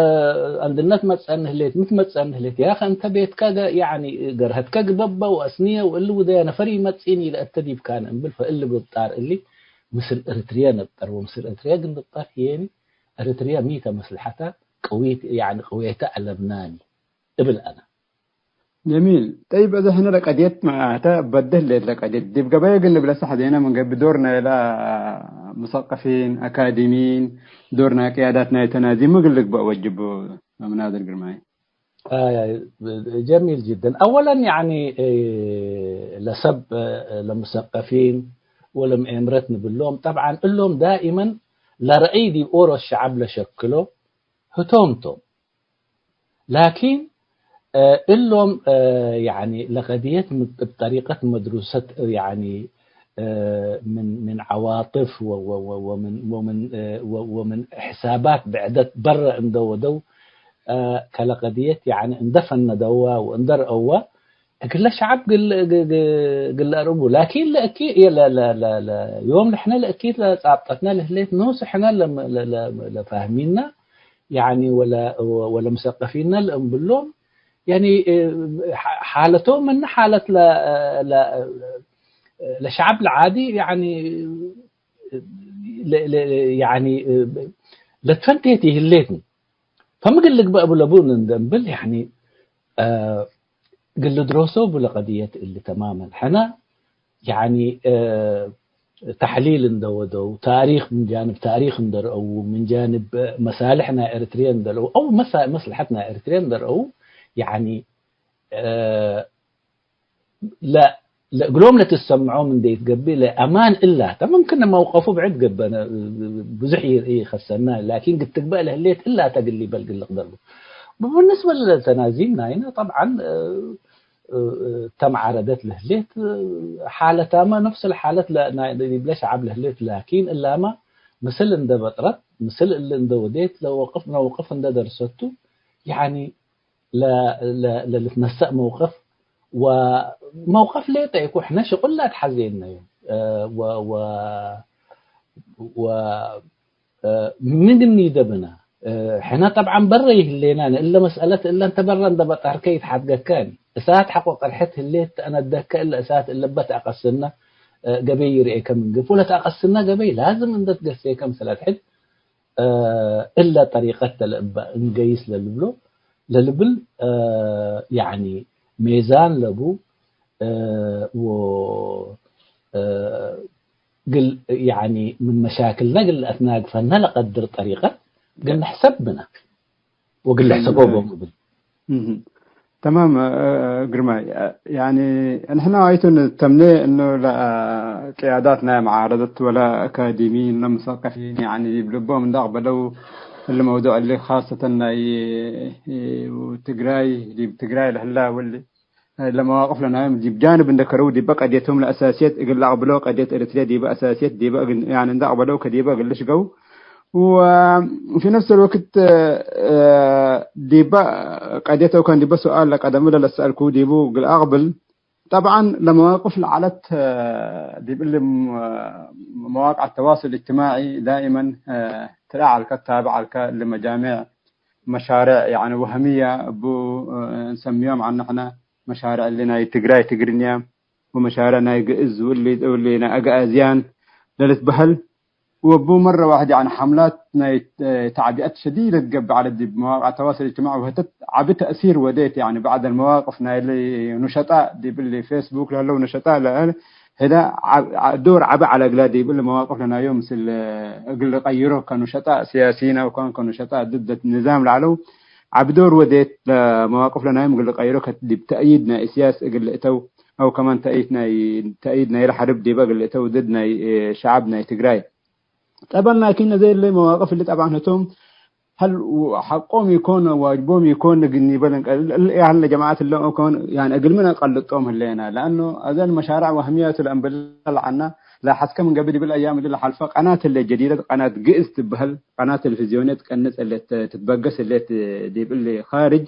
አንድነት መጸኒ ህሌት፣ ምት መጸኒ ህሌት፣ ያኸ እንተ ቤትከ ገ-፣ ያኒ ገርሀትከ ግበበ ወአስንየ ወእሊ ውደየ ነፈር ኢመጽእኒ ለእተ ዲብካነ እምብል፣ ፈእሊ ብብጣር እሊ ምስል እርትርየ ንብጠር ወምስል እርትርየ ግን ንብጠር ህዬኒ፣ እርትርየ ሚተ መስለሐተ ቅዊት፣ ያኒ ቅዌተ አለብናኒ እብል አነ። ጀሚል። ጠይብ፣ እዘ ሕነ ለቀድየት መዓተ በደህ ሌት ለቀድየት ዲብ ገበየ ግን ልብለሰ ሐዜነ ምን ገብእ ዶር ናይላ ሙሰቀፊን፣ አካዲሚን፣ ዶር ናይ ቅያዳት ናይ ተናዚም እግል ልግበእ ወጅቡ መምናድር ግርማይ። አይ፣ አይ፣ ጀሚል ጅደን። አወለን፣ ያኒ፣ እ፣ ለሰብ፣ እ፣ ለሙሰቀፊን ወለምኤምረት ንብሎም፣ ጠብዓን እሎም ዳኢመን ለረአይ ዲብ ኦሮት ሸዐብ ለሸክሎ ህቶም ቶም። ላኪን፣ እ፣ እሎም፣ እ፣ ያኒ ለቀድየት ም-፣ እብ ጠሪቀት መድሩሰት፣ ያኒ፣ እ፣ ምን፣ ምን ዐዋጥፍ ወ-፣ ወ-፣ ወ-፣ ወምን፣ ወምን፣ እ፣ ወ-፣ ወምን ሕሳባት ብዕደት በረ እንደ ወደው፣ እ፣ ከለቀድየት ያኒ እንደ ፈነደዋ ወእንደ ረአዋ፣ እግለ ሸዐብ ግል፣ ግ-፣ ግ-፣ ግል አርቡ። ላኪን ለእኪ፣ ለ-፣ ለ-፣ ለ-፣ ለ-፣ ዮም ንሕነ ለእኪት ለጻብጠትነ ለህሌት ኖስ ሕነ ለም-፣ ለ-፣ ለ-፣ ለፋህሚና፣ ያኒ ወለ-፣ ወለምሰቀፊነ ለእምብሎም፣ ያኒ፣ እ፣ ሐ-፣ ሓለቶም ምን ሓለት ለ-፣ ለ-፣ ለሸዐብ ለዓዲ፣ ያኒ፣ ለ-፣ ለ-፣ ያኒ፣ እ፣ ለትፈንቴት ይህሌትኒ። ፈምግል ልግበእ እቡ ለቡን እንደ እምብል፣ ያኒ፣ እ፣ ግል ድሮሶ እቡ ለቀድየት እሊ ተማመን። ሕነ፣ ያኒ፣ እ፣ ተሕሊል እንደ ወደው፣ ታሪክ ምን ጃንብ ታሪክ እንደ ረአው፣ ምን ጃንብ መሳልሕ ናይ ኤርትርየ እንደ ረአው፣ አው መሳ-፣ መስለሐት ናይ ኤርትርየ እንደ ረአው፣ ያኒ፣ እ፣ ለ-፣ ለእግሎም ለትሰምዖም እንዴ ትገብእ ለአማን እላተ፣ ምምክን መውቀፉ ብዕድ ገብአነ፣ ብዙሕ ኢ-፣ ኢከሰነ፣ ላኪን ግትግበእ ለህሌት እላተ እግል ሊበል ግል ልቅደር ቡ። ብንስበ ለተናዚም ናይነ፣ ጠብዓን፣ እ፣ እ፣ ተመዓረደት ለህሌት፣ እ፣ ሓለታመ ነፍስ ለሓለት ለ-፣ ናይ፣ ዲብለ ሸዐብ ለህሌት፣ ላኪን እላመ ምስል እንደ በጥረት፣ ምስል እሊ እንደ ወዴት፣ ለወቅፍ፣ መውቅፍ እንደ ደርሰቱ፣ ያኒ፣ ለ-፣ ለ-፣ ለልትነሰእ መውቀፍ ወመውቀፍ ሌጠ ኢኮ፣ ሕነ ሽቁል ለአትሐዜናዩ፣ እ፣ ወ-፣ ወ-፣ ወ-፣ እ፣ ምን ግኒ ደብነ፣ እ፣ ሕነ ጠብዓን በረ ይህሌናን፣ እለ መስአለት እለ እንተ በረ እንደ በጠርከ ይትሓድገከን፣ እሳት ሐቆ ቀርሐት ህሌት ተአነደከ፣ እለ እሳት እለ በተአቀስነ፣ እ፣ ገበይ ይርኤከ ምን ግፍ፣ ወለተአቀስነ ገበይ ላዝም እንደ ትገሴከ ምስል አትሕድ፣ እ፣ እለ ጠሪቀት ለእበ እንገይስ ለልብሎ፣ ለልብል፣ እ፣ ያኒ ሜዛን ለቡ፣ እ፣ ወ-፣ እ፣ ግል፣ ያኒ ምን መሻክልነ ግል አትናግፈነ ለቀድር ጠሪቀት ግል ንሕሰብ ብነ ወግል ልሕሰቦ ቦም እብል። እህ። ተማም፣ እ፣ ግርማይ፣ እ፣ ያኒ፣ እንሕና አይቱ ንተምኔ እኑ ለቅያዳት ናይ መዓረደት ወለ አካዲሚን ለምሰቀፊን፣ ያኒ፣ ዲብ ልቦም እንደ አቅበለው እሊ መውዱዕ እሊ፣ ካሰተን ናይ፣ እ፣ ትግራይ፣ ዲብ ትግራይ ለህላ ወሊ ለመዋቅፍ ለናዮም ዲብ ጃንብ እንደ ከረው፣ ዲበ ቀድየቶም ለአሳስየት እግል ለአቅብሎ፣ ቀድየት ኤረትርየ ዲበ አሳስየት ዲበ እግል፣ ያኒ፣ እንደ አቅበለው ከዲበ እግል ልሽገው፣ ወፊ ነፍስ አልወቅት፣ እ፣ ዲበ ቀድየት አው ከን ዲበ ሱኣል ለቀደም ለለሰአልኩ ዲቡ እግል አቅብል። ጠብዓን ለመዋቅፍ ለዐለት፣ እ፣ ዲብ እሊ፣ እ፣ መዋቅዕ ተዋሱል እጅትማዒ ዳኢመን፣ እ፣ ትረአ ዐልከ፣ ትታብዕ ዐልከ፣ እሊ መጃሜዕ መሻርዕ፣ ያኒ፣ ወህምየ እቡ፣ እ፣ እንሰምዮም ዐነ ሕነ፣ መሻርዕ እሊ ናይ ትግራይ ትግርኛ ወመሻርዕ ናይ ግእዝ ወእሊ፣ ወእሊ ናይ አግኣዝያን ለልትበህል፣ ወእቡ መረ ዋሕድ፣ ያኒ፣ ሐምላት ናይ፣ እ፣ ተዕቢአት ሸዲደት ገብእ ዐለት ዲብ መዋቅዕ ተዋሰል እጅትማዕ፣ ወህተት ዐቢ ተእሲር ወዴት፣ ያኒ፣ በዕድ አልመዋቅፍ ናይ እሊ ኑሸጣእ ዲብ እሊ ፌስቡክ ለህለው ኑሸጣእ ለህለ ዐ-፣ ዐ-፣ ዶር ዐቢ ዐለ እግለ ዲብ እሊ መዋቅፍ ለናዮም ምስል እግል ልቀይሮ ከኑሸጣእ ሲያሲይን አው ከን ከኑሸጣእ ድድ ንዛም ለዐለው ዐቢ ዶር ወዴት ለመዋቅፍ ለናዮም እግል ልቀይሮ ከዲብ ተእይድ ናይ እስያስ እግል ልእተው አው ከማን ተእይድ ናይ፣ ተእይድ ናይ ለሐርብ ዲበ እግል ልእተው ድድ ናይ፣ እ፣ ሸዐብ ናይ ትግራይ። ጠበን ላኪን እዘ እለ መዋቅፍ እሊ ጠብዓን ህቶም ሀል ሐቆም ኢኮን ዋጅቦም ኢኮን እግል ኒበል እንቀ-፣ እል፣ እል፣ ያህል ለጀማዐት እለ ኢኮን፣ ያኒ እግል ምን አቀልጦም ህሌና። ለአኑ አዘ መሻርዕ ወህምያቱ ለእምብለ ለዐና፣ ለሐስከ ምን ገብእ ዲብል አያም እሊ ለሐልፈ ቀናት ህለ ጀዲደት፣ ቀናት ግእዝ ትበህል፣ ቀናት ተለፊዝዮንየት ቀንጽ እለ ተ-፣ ትትበገስ ህሌት ዲብ እሊ ካርጅ።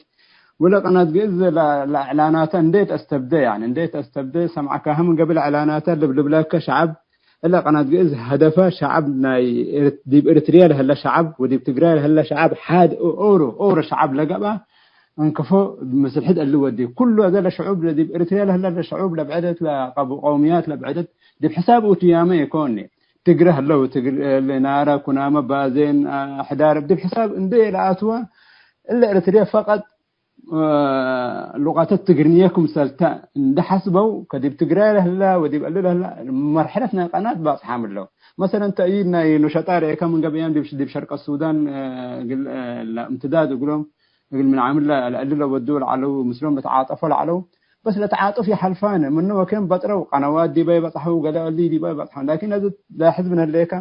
ወለ ቀናት ግእዝ ለ-፣ ለእዕላናተ እንዴ ተአስተብደ፣ ያኒ እንዴ ተአስተብደ ሰምዐካህ ምን ገብእ ለእዕላናተ ልብልብለከ ሸዐብ እለ ቀናት ግእዝ ሀደፈ ሸዐብ ናይ ኤርት-፣ ዲብ ኤርትርየ ለህለ ሸዐብ ወዲብ ትግራይ ለህለ ሸዐብ ሓድ ኦሮ፣ ኦሮ ሸዐብ ለገብአ እንክፎ ምስል ሕድ እሊ ወዲ። ኩሉ አዘ ለሸዑብ ዲብ ኤርትርየ ለህለ ለሸዑብ ለብዕደት ለቀቡ-፣ ቀውምያት ለብዕደት ዲብ ሕሳብ ኡትያመ ኢኮኒ። ትግረ ህለው፣ ትግር-፣ ናረ፣ ኩናመ፣ ባዜን፣ ሕዳር ዲብ ሕሳብ እንዴ ለአትወ እለ ኤርትርየ ፈቀጥ ሉቀት ትግርንየ ክምሰልተ እንዴ ሐስበው፣ ከዲብ ትግራይ ለህለ ወዲብ እሊ ለህለ መርሐለት ናይ ቀናት ባጽሓም እለው። መሰለን፣ ተእይድ ናይ ኑሸጣ ርኤከ ምን ገብአዮም ዲብ፣ ዲብ ሸርቀ ሱዳን፣ እ፣ እግል፣ እ፣ ለእምትዳድ እግሎም፣ እግል ምን ዓምል ለ-፣ ለእሊ ለወዱ ለዐለው፣ ምስሎም ለተዓጠፎ ለዐለው። በስ ለተዓጡፍ ይሐልፋነ፣ ምኑ ወኬን በጥረው፣ ቀነዋት ዲበ ይበጽሐው፣ ገሌ እሊ ዲበ ይበጽሐው። ላኪን፣ ለዚ ለሕዝብ ነህሌከ፣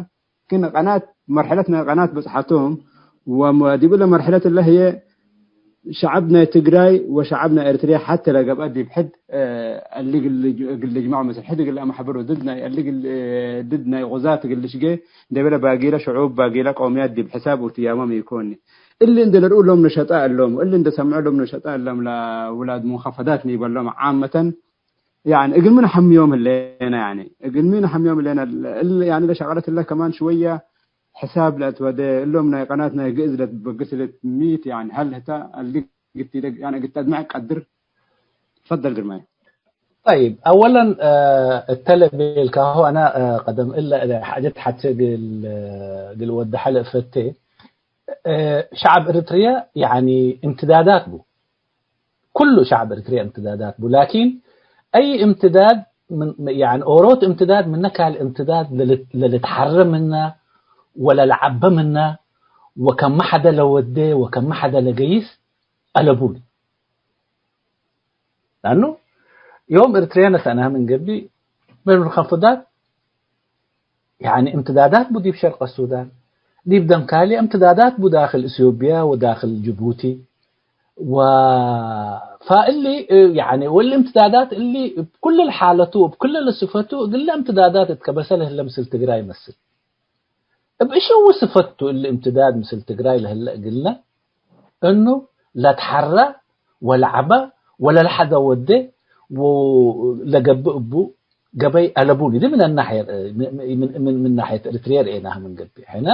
ክን ቀናት፣ መርሐለት ናይ ቀናት በጽሐቶም፣ ወዲብ እለ መርሐለት እለ ህዬ፣ ሸዐብ ናይ ትግራይ ወሸዐብ ናይ ኤርትርየ ሐቴ ለገብአ ዲብ ሕድ፣ እ፣ እሊ እግል ልጅ-፣ እግል ልጅመዕ ምስል ሕድ እግል ለአመሕብሮ ድድ ናይ፣ እሊ እግል፣ እ፣ ድድ ናይ ቁዛት እግል ልሽጌ እንዴ ቤለ ባጊለ ሽዑብ፣ ባጊለ ቀውምያት ዲብ ሕሳብ ወትያሞም ኢኮኒ። እሊ እንዴ ለርኡ ሎም ነሸጣ እሎም፣ እሊ እንዴ ሰምዑ ሎም ነሸጣ እሎም፣ ለውላድ ሙንኸፈዳት ኒበሎም ዓመተን፣ ያኒ እግል ምን ሐምዮም ህሌነ፣ ያኒ እግል ምን ሐምዮም ህሌነ፣ እል፣ ያኒ ለሸቀለት እለ ከማን ሽወየ ሕሳብ ለአትወዴ፣ እሎም ናይ ቀናት ናይ ግእዝ ለትበግስ ለትሚት፣ ያኒ ሀል ህተ እሊ ግት ኢደግ፣ ያኒ እግል ተድመዕ ቀድር? ትፈደል ግርማይ። ጠይብ፣ አወለን፣ እ፣ እተ ለቤልካሁ አነ፣ እ፣ ቀደም እለ፣ እለ ሓጀት ሐቴ እግል፣ እግል ወደሐ ለእፈቴ፣ እ፣ ሸዐብ እርትርየ፣ ያኒ፣ እምትዳዳት ቡ። ኩሉ ሸዐብ እርትርየ እምትዳዳት ቡ። ላኪን፣ አይ እምትዳድ ምን፣ ያኒ፣ ኦሮት እምትዳድ ምነ ካልእ እምትዳድ ለልት-፣ ለልትሐረ ምነ ወለለዐበ ምነ ወከመ ሐደ ለወዴ ወከመ ሐደ ለገይስ አለቡኒ። ለአኑ ዮም እርትርየ ነሰአናህ ምን ገብእ፣ ምን ከንፍዳት፣ ያኒ እምትዳዳት ቡ ዲብ ሸርቅ ሱዳን፣ ዲብ ደንካልየ እምትዳዳት ቡ ዳክል ኢትዮጵያ ወዳክል ጅቡቲ፣ ወ-፣ ፈእሊ፣ ያኒ ወሊ እምትዳዳት እሊ እብ ኩሉ ለሓለቱ ወእብ ኩሉ ለስፈቱ እግለ እምትዳዳት እት ከበሰ ለህለ ምስል ትግራይ መስል። እብ እሸዊ ስፈቱ እሊ እምትዳድ ምስል ትግራይ ለህለ እግልነ፣ እኑ ለትሐረ ወለዐበ ወለለሐዘ ወዴ ወለገብእ እቡ ገበይ አለቡኒ። እሊ ምን ናሕየ-፣ ምን፣ ምን፣ ምን ናሕየት እርትርየ ርኤናህ ምን ገብእ። ሕነ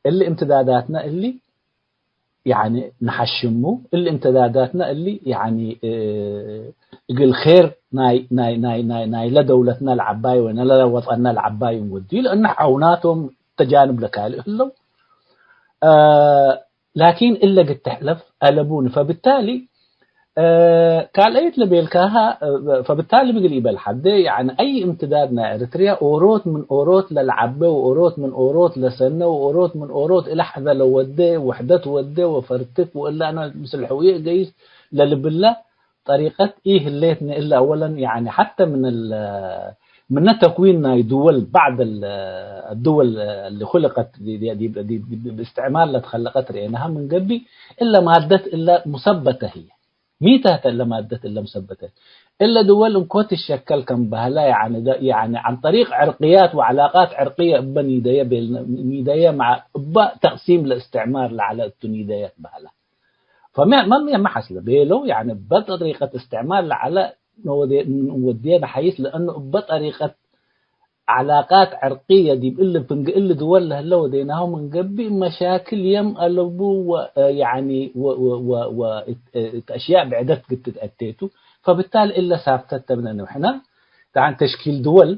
እሊ እምትዳዳትነ እሊ ያኒ ነሐሽሙ፣ እሊ እምትዳዳትነ እሊ፣ ያኒ፣ እ፣ እግል ኼር ናይ፣ ናይ፣ ናይ፣ ናይ፣ ናይለ ደውለትነ ለዐባይ ወናይለ ወጠንነ ለዐባይ እንወድዩ፣ ለእነ ዐውናቶም ተጃንብ ለካልእ ህለው። እ፣ ላኪን እለ ግድ ተሕለፍ አለቡኒ። ፈብታሊ፣ እ፣ ካልአይት ለቤልካሃ፣ እ፣ ፈብታሊ ምግል ኢበል ሐዴ፣ ያኒ አይ እምትዳድ ናይ ኤረትርያ ኦሮት ምን ኦሮት ለለዐቤ ወኦሮት ምን ኦሮት ለሰኔ ወኦሮት ምን ኦሮት እለ ሐዘ ለወዴ፣ ውሕደት ወዴ ወፈርትክ ወእለ አነ ምስል ሕውዬ እገይስ ለልብለ ጠሪቀት ኢህሌትኒ። እለ አወለን፣ ያኒ ሐተ ምን እል-፣ ምነ ተክዊን ናይ ድወል፣ ባዕድ እል-፣ ድወል እሊ ኩልቀት ዲ-፣ ዲ-፣ ዲ-፣ ዲ-፣ ዲ-፣ ብእስትዕማር ለትከለቀት ርኤናሃ ምን ገብእ፣ እለ ማደት እለ ሙሰበተ ህዬ። ሚ ተ ህተ እለ ማደት እለ ሙሰበተ? እለ ድወል እንኮ ትሸከል ከም በህለ፣ ያኒ ደ-፣ ያኒ ዐን ጠሪቅ ዕርቅያት ወዐላቃት ዕርቅየ እበ ኒደየ ቤልነ፣ ኒደየ መዐ እበ ተቅሲም ለእስትዕማር ለዐለ እቱ ኒደየ ትበህለ። ፈመ-፣ መ-፣ መ-፣ መ ሐስለ ቤለው፣ ያኒ እበ ጠሪቀት እስትዕማር ለዐለ ነወዴ-፣ ንወዴ ነሐይስ፣ ለእኑ እበ ጠሪቀት ዐላቃት ዕርቅየ ዲብ እሊ ፍንጌ እሊ ድወል ለህለ ወዴናሁ ምን ገብእ፣ መሻክል የም አለቡ ወ-፣ ያኒ ወ-፣ ወ-፣ ወ-፣ ወ-፣ እት-፣ እት አሽያእ ብዕደት ግትት አቴቱ። ፈብታሊ እለ ሳብተት ተብነ ንሕነ፣ ጠዓን ተሽኪል ድወል፣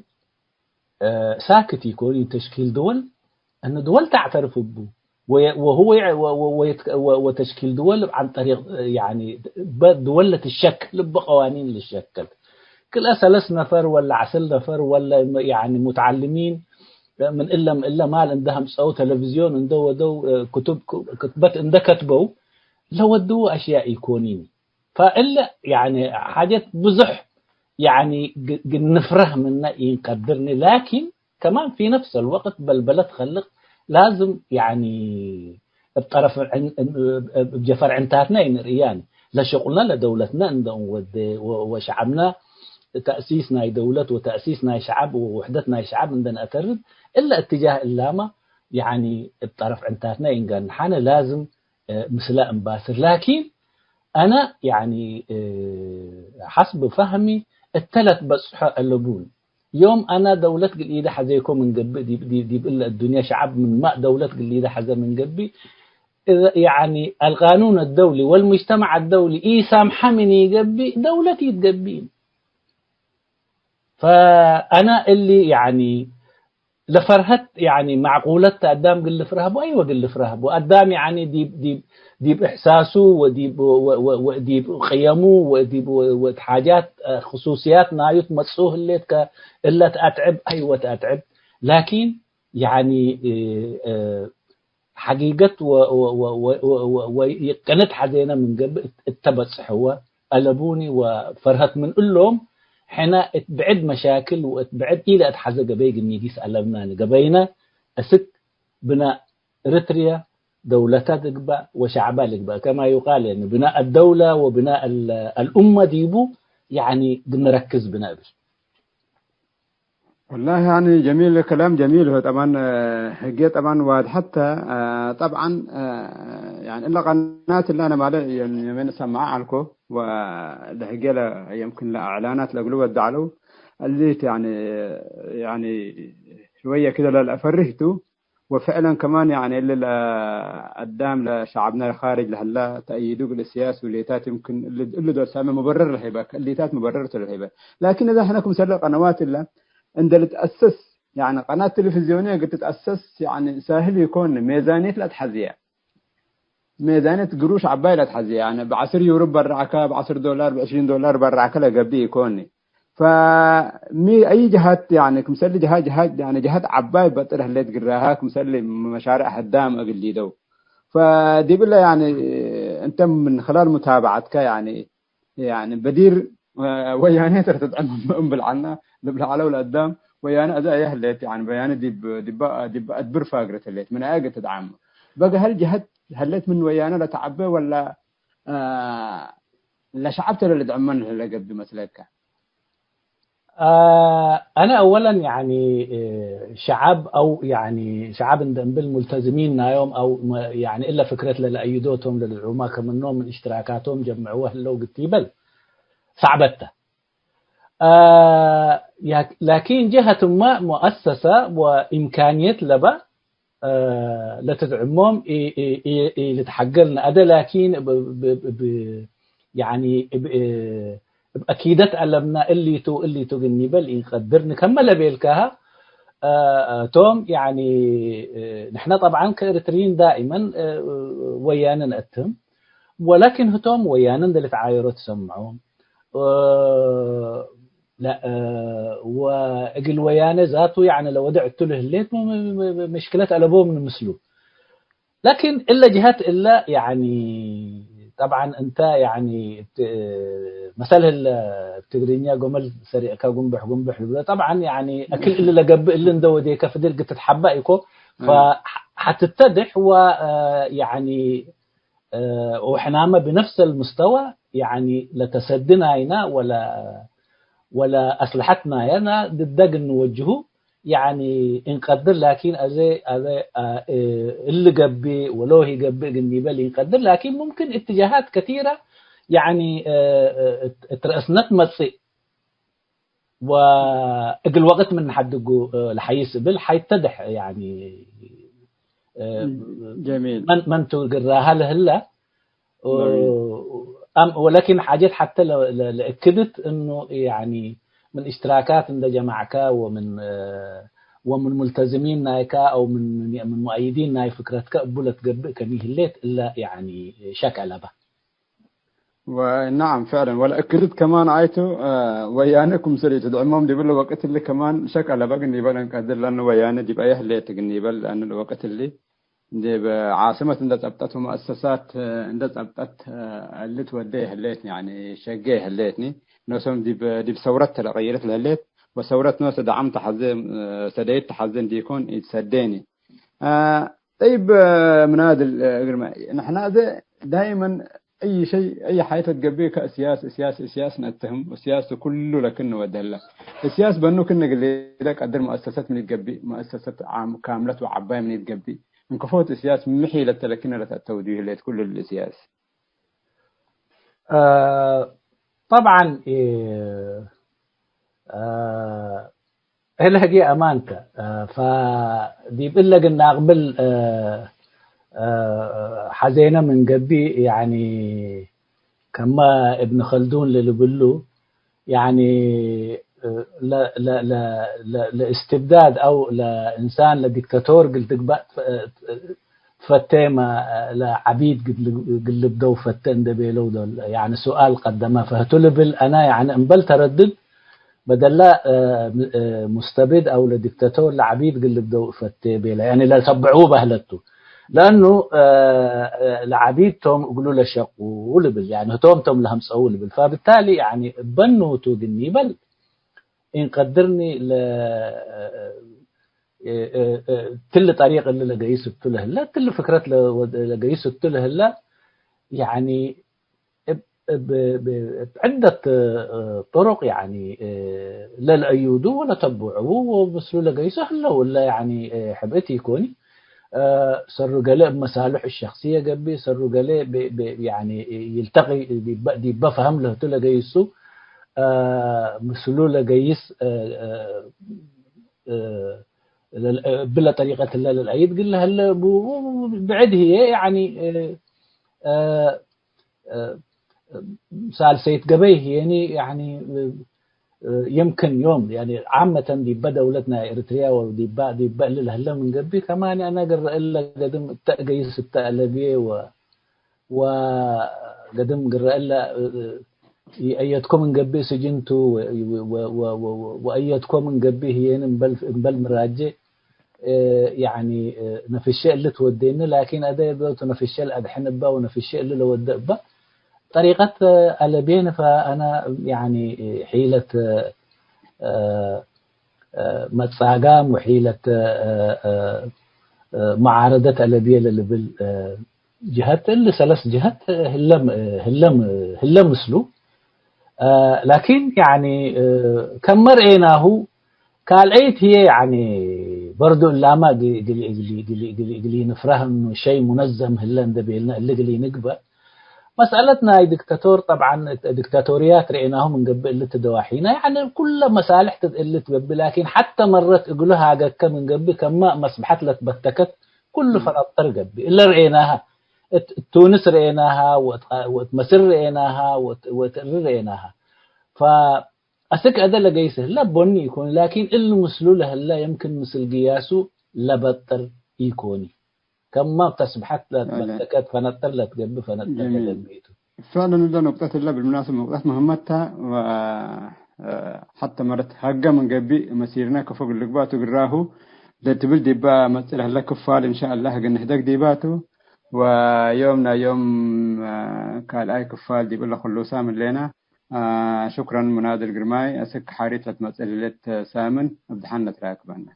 እ፣ ሳክት ኢኮን፣ ተሽኪል ድወል፣ እነ ድወል ተዕተርፍ እቡ። ወየ-፣ ወሁወ ወ-፣ ወ-፣ ወየትከ-፣ ወ-፣ ወተሽኪል ድወል ዐን ጠሪቅ፣ ያኒ፣ በ-፣ ድወል ለትሸከል፣ እበ ቀዋኒን ልሸከል። ክልኤ ሰለስ ነፈር ወለ ዐስር ነፈር ወለ፣ ያኒ፣ ሙተዐልሚን ምን እለ ምን እለ ማል እንደ ሀምጸው፣ ቴሌቪዝዮን እንደ ወደው፣ ክቱብ፣ ክትበት እንደ ከትበው፣ ለወድዉ አሽያእ ኢኮኒን። ፈእለ፣ ያኒ፣ ሓጀት ብዙሕ፣ ያኒ፣ ግ-፣ ግንፍረህ ምነ ኢንቀድርኒ፣ ላኪን ከማን ፊ ነፍስ አልወቅት በልበለት ከልቅ ላዝም፣ ያኒ፣ እብ ጠረፍ ዕን-፣ እብ ጀፈር ዕንታትነ ኢንርእያኒ። ለሸቁልነ ለደውለትነ እንደ እንወዴ ወ-፣ ወሸዐብነ ተእሲስ ናይ ደውለት ወተእሲስ ናይ ሸዐብ ወውሕደት ናይ ሸዐብ እንደ ነአተርድ እለ እትጃህ እላመ፣ ያኒ፣ እብ ጠረፍ ዕንታትነ ኢንገንሓነ ላዝም፣ እ፣ ምስለ እምባስር። ላኪን አነ፣ ያኒ፣ እ፣ ሐስብ ፈህሚ እተ ለትበጽሖ አለቡን። ዮም አነ ደውለት ግል ኢደ ሐዜኮ ምን ገብእ፣ ዲብ፣ ዲብ፣ ዲብ እለ እዱንየ ሸዐብ ምን ማእ ደውለት ግል ኢደ ሐዘ ምን ገብእ፣ እዘ፣ ያኒ፣ አልቃኑን አደውሊ ወልሙጅተመዕ አደውሊ ኢሳምሐ ምን ኢገብእ፣ ደውለት ኢትገብእ። ፈአነ እሊ፣ ያኒ፣ ለፈርሀት፣ ያኒ፣ ማዕቁለት ተ አዳም ግል ልፍረህ ቡ፣ አይወ ግል ልፍረህ ቡ። አዳም፣ ያኒ፣ ዲብ፣ ዲብ፣ ዲብ እሕሳሱ ወዲብ፣ ወ-፣ ወ-፣ ወ-፣ ወዲብ ቅየሙ ወዲብ፣ ወ-፣ ወድ ሓጃት፣ እ፣ ክሱስያት ናዩ ትመጽኡ ህሌት ከእለ ተአትዕብ፣ አይወ ተአትዕብ። ላኪን፣ ያኒ፣ እ፣ እ፣ ሐቂቀት ወ-፣ ወ-፣ ወ-፣ ወ-፣ ወ-፣ ወይቅንት ሐዜነ ምን ገብእ እት-፣ እተ በጽሕወ አለቡኒ ወፈርሀት ምን እሎም፣ ሕነ እት ብዕድ መሻክል ወእት ብዕድ ኢለአትሐዘ ገበይ ግኒጊስ አለብናኒ። ገበይነ እስክ ብናእ እርትርየ ደውለተ ትግባእ ወሸዕበ ልግባእ። ከማ ዩቃል፣ ያኒ፣ ብናእ አደውለ ወብናእ አል-፣ አልኡመ ዲቡ፣ ያኒ፣ ግንረክዝ ብነ እብል። والله يعني جميل، كلام جميل هو طبعًا. ህጌ طبعًا ዋድሐተ ጠብዓን፣ ያኒ እለ ቀናት እለ አነ ማለ የምን ሰማዐ አልኮ ወለህጌ የምክን ለእዕላናት ለእግሉ ወደ ዐለው እሊት ያኒ ያኒ ሽወየ ክደ ለልአፈርህ ቱ። ወፍዕለን ከማን ያኒ እሊ ለአዳም ለሸዐብነ ለካርጅ ለህላ ተአይዱ እግል እስያስ ውሌታት የምክን እሊ ዶል ሳመ ሙበረር ለህይበ፣ እሊታት ሙበረር ቱ ለህይበ። ላኪን እዛ ሕነ ክምሰለ ቀነዋት እለ እንደ ልትአሰስ፣ ያኒ ቀናት ቴሌቪዝዮንየ እግል ትትአሰስ፣ ያኒ ሳህል ኢኮን። ሜዛንየት ለአትሐዝየ፣ ሜዛንየት ግሩሽ ዐባይ ለአትሐዝየ። ያኒ በዐስር ዩሮ በራዕከ፣ በዐስር ዶላር፣ በዕሽሪን ዶላር በራዕከ ለገብእ ኢኮን። ፈሚ አይ ጀሃት፣ ያኒ ክምሰሊ ጀሃት፣ ጀሃት፣ ያኒ ጀሃት ዐባይ በጥር ህሌት ግራሃ፣ ክምሰሊ መሻርዕ ህዳም እግል ሊደው። ፈዲብለ ያኒ እንተ ምን ክላል ሙታበዐትከ፣ ያኒ ያኒ በዲር ወያኔ ተርትድዕም እምብል ዐልነ ልብል ዐለው ለአዳም። ወያኔ አዜ አየ ህሌት፣ ያኒ ወያኔ ዲብ፣ ዲብ፣ ዲብ አድብር ፋግረት ህሌት፣ ምን አየ እግል ትድዓም? በገ ሀል ጀሀት ህሌት ምን ወያኔ ለተዐበ ወላ፣ አ፣ ለሸዐብ ተ ለልድዕመን ለገብእ መስለከ? አ፣ አነ አወለን ያኒ፣ እ፣ ሸዐብ አው ያኒ ሸዐብ እንደ እምብል ሙልተዝሚን ናዮም አው መ-፣ ያኒ እለ ፍክረት ለለአይዶ ቶም ለልድዑማ ከምኖም ምን እሽትራካቶም ጀምዕወ ህለው ግት ይበል። ሰዕበት ተ። አ፣ ያ-፣ ላኪን ጀሀትመ ሙአሰሰ ወኢምካንየት ለበ፣ አ፣ ለትድዕሞም ኢ-፣ ኢ-፣ ኢ-፣ ኢልትሐገል ነአደ፣ ላኪን ብ-፣ ብ-፣ ብ-፣ ያኒ እብ-፣ እብ አኪደት አለምና እሊቱ፣ እሊቱ ግኒበል ኢንቀድር ንከመ ለቤልካሃ፣ አ፣ ቶም ያኒ፣ እ፣ ንሕነ ጠብዓን ከኤሪትርይን ዳኢመን፣ እ፣ ወያነ ነአትም፣ ወላኪን ህቶም ወያነ እንደ ልትዓየሮ ትሰምዖም። እ፣ ለ-፣ እ፣ ወእግል ወያነ ዛቱ፣ ያኒ፣ ለወድዕ እቱ ለህሌት ም-፣ ም-፣ ም-፣ ምሽክለት አለቦም ንምስሉ። ላኪን እለ ጅሀት እለ፣ ያኒ፣ ጠብዓን እንተ፣ ያኒ፣ እት-፣ መሰል ህለ እብ ትግርኛ ጎመል ሰሪዕከ ጉንብሕ ጉንብሕ ልብሎ። ጠብዓን፣ ያኒ፣ አክል እሊ ለገብእ እሊ እንደ ወዴከ ፍድል ግትትሐበእ ኢኮ። እ። ፈ-፣ ሐትተድሕ ወ-፣ እ፣ ያኒ፣ እ፣ ወሕናመ ብነፍሰል ሙስተዋ፣ ያኒ፣ ለተሰዲ ናይና ወለ፣ ወለ አስለሐት ናይና ድደግ እንወጅሁ፣ ያኒ፣ እንቀድር፣ ላኪን አዜ፣ አዜ፣ አ፣ እ፣ እሊ ገብእ ወሎሂ ገብእ እግል ኒበል እንቀድር፣ ላኪን ሙምክን እትጃሃት ከቲረ፣ ያኒ፣ እ፣ እ፣ እት፣ እት ረአስነት መጽእ። ወእግል ወቅት ምን ሐድጉ፣ እ፣ ለሐይስ እብል ሐይተደሕ፣ ያኒ፣ እ፣ ጀሚል። መን፣ መን ቱ ግራሃ ለህለ፣ እ፣ ጀሚል። አም፣ ወላኪን ሓጀት ሐተ ለ፣ ለ፣ ለእክድት እኑ፣ ያኒ፣ ምን እሽትራካት እንደ ጀማዕከ ወምን፣ እ፣ ወምን ሙልተዝሚን ናይከ አው ምን፣ ምን፣ ምን ሙአይዲን ናይ ፍክረትከ እቡ ለትገብእ ከሚ ህሌት እለ፣ ያኒ፣ ሸክ አለበ። ወነዓም፣ ፍዕለን፣ ወለእክድት ከማን አይቱ፣ አ፣ ወያነ ክምሰል ኢትድዕሞም ዲብለ ወቅት እሊ ከማን ሸክ አለበ እግል ኒበል እንቀድር፣ ለአኑ ወያነ ዲብ አየ ህሌት እግል ኒበል፣ ለአኑ ለወቅት እሊ ዲብ ዓስመት እንደ ጸብጠት ወመአሰሳት እንደ ጸብጠት፣ አ፣ እሊ ትወዴ ህሌትኒ፣ ያኒ ሸጌ ህሌትኒ፣ ኖሶም ዲብ፣ ዲብ ሰውረት ተለቀየረት ለህሌት፣ ወሰውረት ኖሰ ደዓም ተሐዜ፣ አ፣ ሰደይት ተሐዜ እንዲኮን ኢትሰዴኒ። አ፣ ጠይብ፣ ምናድል፣ እግርመ፣ ንሕና እዘ ዳይመን አይ ሸይ፣ አይ ሓየት ትገብእ ከእስያስ፣ እስያስ፣ እስያስ ነትህም፣ እስያስ ኩሉ ለክን ወደለ። እስያስ በኑ ክን እግል ሊደ ቀድር መአሰሰት ምን ይትገብእ፣ መአሰሰት ዓም-፣ ካምለት ወዓባይ ምን ይትገብእ፣ እንክፎት እስያስ ሚ ሒለት ለክነ ለተአተውድዩ ህሌት ኩሉ ለእስያስ። አ፣ ጠብዓን፣ እ፣ አ፣ እለ ህግየ አማንተ፣ አ፣ ፈዲብ እለ ግና አቅብል፣ አ፣ አ፣ ሐዜነ ምን ገብእ፣ ያኒ፣ ከመ እብን ከልዱን ለልብሉ፣ ያኒ፣ ለ-፣ ለ-፣ ለ-፣ ለ-፣ ለእስትብዳድ አው ለእንሳን ለዲክታቶር እግል ትግባእ ትፈ-፣ ትፈቴመ፣ ለዐቢድ እግል ልብደው ፈቴ እንዴ ቤለው ዶል፣ ያኒ ሱኣል ቀደመ። ፈህቱ ልብል አነ፣ ያኒ እምበል ተረድድ በደላ፣ እ፣ እ፣ ሙስተብድ አው ለዲክታቶር ለዐቢድ እግል ልብደው ፈቴ ቤለ። ያኒ ለተብዕዉ በህለት ቱ። ለአኑ፣ እ፣ እ፣ ለዐቢድ ቶም እግሉ ለሸቁ ልብል፣ ያኒ ህቶም ቶም ለሀምጸዉ ልብል። ፈብታሊ፣ ያኒ እበኑ ቱ እግል ኒበል ኢንቀድርኒ ለ-፣ እ፣ እ፣ እ፣ ትል ጠሪቅ እሊ ለገይስ እቱ ለህለ፣ ትል ፍክረት ለ-፣ ለገይስ እቱ ለህለ፣ ያኒ እብ-፣ ብ-፣ ብ-፣ ብዕደት፣ እ፣ ጥሩቅ፣ ያኒ፣ እ፣ ለልአዩዱ ወለተብዕዉ ወምስሉ ለገይሱ ህለው። እለ፣ ያኒ፣ እ፣ ሕብእት ኢኮኒ። እ፣ ሰሩ ገሌ እብ መሳልሑ ሸክስየ ገብእ፣ ሰሩ ገሌ ብ-፣ ብ-፣ ያኒ፣ ይልተቂ ዲበ፣ ዲበ ፈሀም ለህቱ ለገይሱ፣ እ፣ ምስሉ ለገይስ፣ እ፣ እ፣ እ፣ ለል-፣ እብለ ጠሪቀት እለ ለልአይድ እግል ለህለ ቡ-፣ ብዕድ ህዬ፣ ያኒ፣ እ፣ እ፣ እ፣ ሳልሰይት ገበይ ህዬኒ፣ ያኒ፣ እ፣ የምክን ዮም፣ ያኒ፣ ዓመተን ዲበ ደውለት ናይ ኤሪትሪያ ወዲባ፣ ዲበ እሊ ለህለ ምን ገብእ፣ ከማን አነ ግረ እለ ገድም እተ እገይስ እተ አለብዬ ወ-፣ ወገድም ግረ እለ፣ እ፣ እ፣ ይአየድኮ ምን ገብእ ስጅን ቱ ወ-፣ ወ-፣ ወአየድኮ ምን ገብእ ህዬኒ እምበል፣ እምበል ምራጄ፣ እ፣ ያኒ፣ እ፣ ነፍሼ እሊ ትወዴኒ፣ ላኪን አደ ዶቱ ነፍሼ ለአድሕን እበ ወነፍሼ እሊ ለወደ እበ። ጠሪቀት፣ እ፣ አለቤኒ፣ ፈአነ፣ ያኒ፣ እ፣ ሒለት፣ እ፣ እ፣ መጻጋም ወሒለት፣ እ፣ እ፣ እ፣ መዓረደት አለብዬ ለልብል፣ እ፣ ጀሀት፣ እሊ ሰለስ ጀሀት ህለ፣ ህለ፣ ህለ ምስሉ። እ፣ ላኪን፣ ያኒ፣ እ፣ ከመ ርኤናሁ፣ ካልአይት ህዬ፣ ያኒ፣ በርዱ እላመ እግ-፣ እግል፣ እግል፣ እግል፣ እግል፣ እግል ንፍረህ እኑ ሸይ ሙነዘም ህለ እንደ ቤልነ እሊ እግል ንግበእ። መስአለት ናይ ዲክታቶር፣ ጠብዓን፣ ዲክታቶርያት ርኤናሁ ምን ገብእ እሊ ትደዋሒና፣ ያኒ፣ ኩለ መሳልሕ እሊ ትገብእ፣ ላኪን፣ ሐተ መረት እግሉ ሃገከ ምን ገብእ፣ ከመ መስብሐት ለትበተከት ኩሉ ፈነጥር ገብእ። እለ ርኤናሃ፣ እት፣ እት ቱንስ ርኤናሃ፣ ወእት፣ ወእት መስር ርኤናሃ፣ ወእት፣ ወእት እሪ ርኤናሃ። ፈአስክ አደ ለገይስ ህለ ቦኒ ኢኮኒ፣ ላኪን እሊ ምስሉ ለህለ የምክን ምስል ግያሱ ለበጥር ኢኮኒ። ከማም ተስብሐት ለትመሰከት ፈነጥር ለትገብእ ፈነጥር ጀሚል። ለገብእ ቱ። ፈዕለን እለ ኑቅጠት እለ ብልምናሰብ ኑቅጠት መህመት ተ ወ፣ ሐተ መረት ሀገ ምን ገብእ መሲርነ ክፎ እግል ልግባእ ቱ ግራሁ ለትብል ዲባ መጽእ ለህለ ክፋል እንሻአላህ እግል ንህደግ ዲባ ቱ። ወዮም ናይ ዮም ካልኣይ ክፋል ዲብ እለ ክሉሳም ህሌና። አ፣ ሹክረን ሙናድል ግርማይ፣ አስክ ሓሪት ለትመጽእ ህሌት ሳምን እብ ደሓን ለትራክበነ።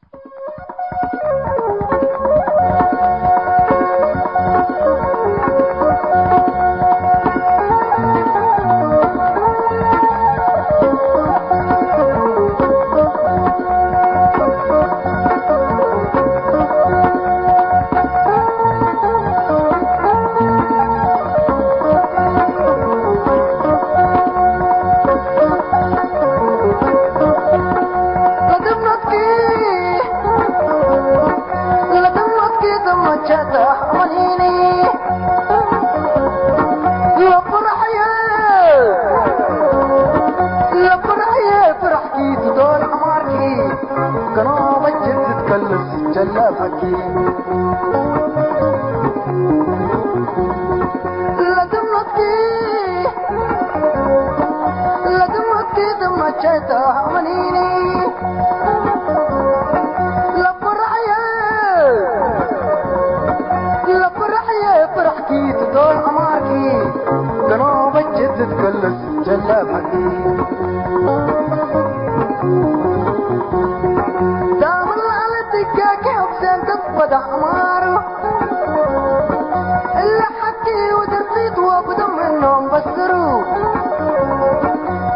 እለ ሐቲ ወድርፊት ወብዶም እኖም በስሩ፣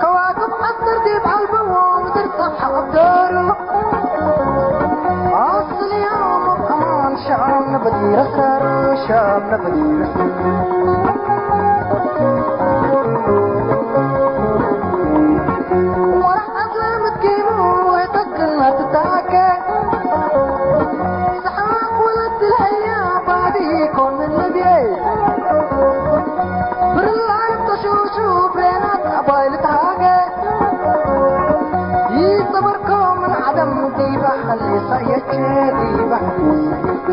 ከዋክብ ዐስር ዲብ አልበዎ ምድር ጸብሐ አብደሩ። አስልዮም አማን ሻም በዲረሰር፣ ሻም በዲረሰር። ወራህ አስለ ምትኪሙ ተክልና ትታከ። ሰሓቅ ወለት ለሀያ ባዲ ኮን ምን ልብየ። ብርላን ተሹሹ ብሬናት አባይ ልትሃገ። ይጽብርኮ ምን ዐደም ዲበ ሐሊሰ የቼ ዲበ ሐሊሰ የቼ።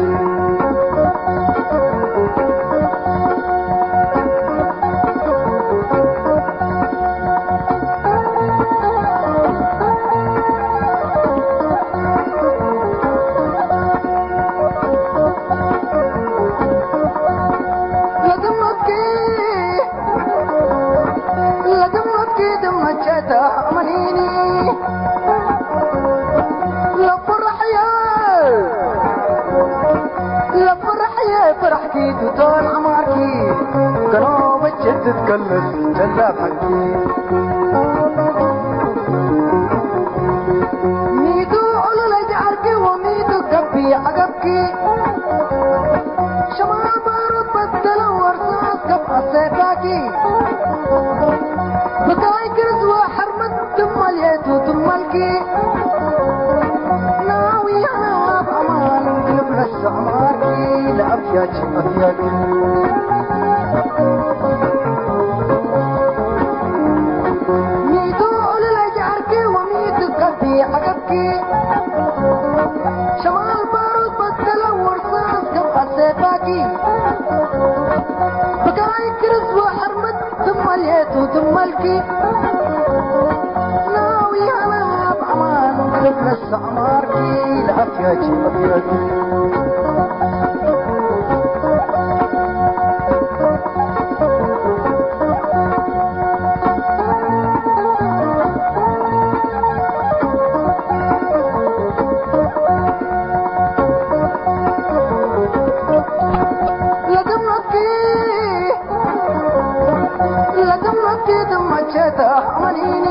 ትትከለስ ጀላብ ሐቂ። ሚቱ ዑሉለ ጀዐርኪ ወሚቱ ከቢ ዐገብኪ። ሸማል ባሩድ በደለ ወርሳስ ገብአ ሴፋኪ። ብካይ ግርዝ ወሐርመት ትመልየቱ ትመልኪ። ናዊ አና አብ አማን ግልብ ለሰዕማርኪ ለአፍያኪ አፍያኪ። ሚቱ ዑሉለ ጀዐርኪ ወሚቱ ከቢ ዐገብኪ። ሸማል ባሩድ በደለ ወርሳስ ገብአ ሴፋኪ። ብካይ ግርዝ ወሐርመት ትመልየቱ ትመልኪ። ናዊ አና አብ አማን ግልብ ለሰዕማርኪ ለአፍያኪ አፍያኪ። ለግመኪ ለግመኪ ድመቼ ተአመኒኒ።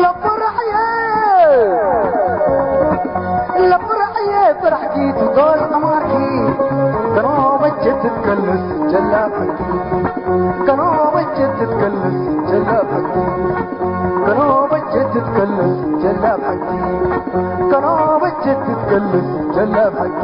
ለፍረሕየ ለፍረሕየ ፍረሕኪ ትጎል አማርኪ። ከኖ በጀት ትትከለስ ጀላብ ሐቂ። ከኖ በጀት ትትከለስ ጀላብ ሐቂ። ከኖ በጀት ትትከለስ ጀላብ ሐቂ። ከኖ በጀት ትትከለስ ጀላብ ሐቂ።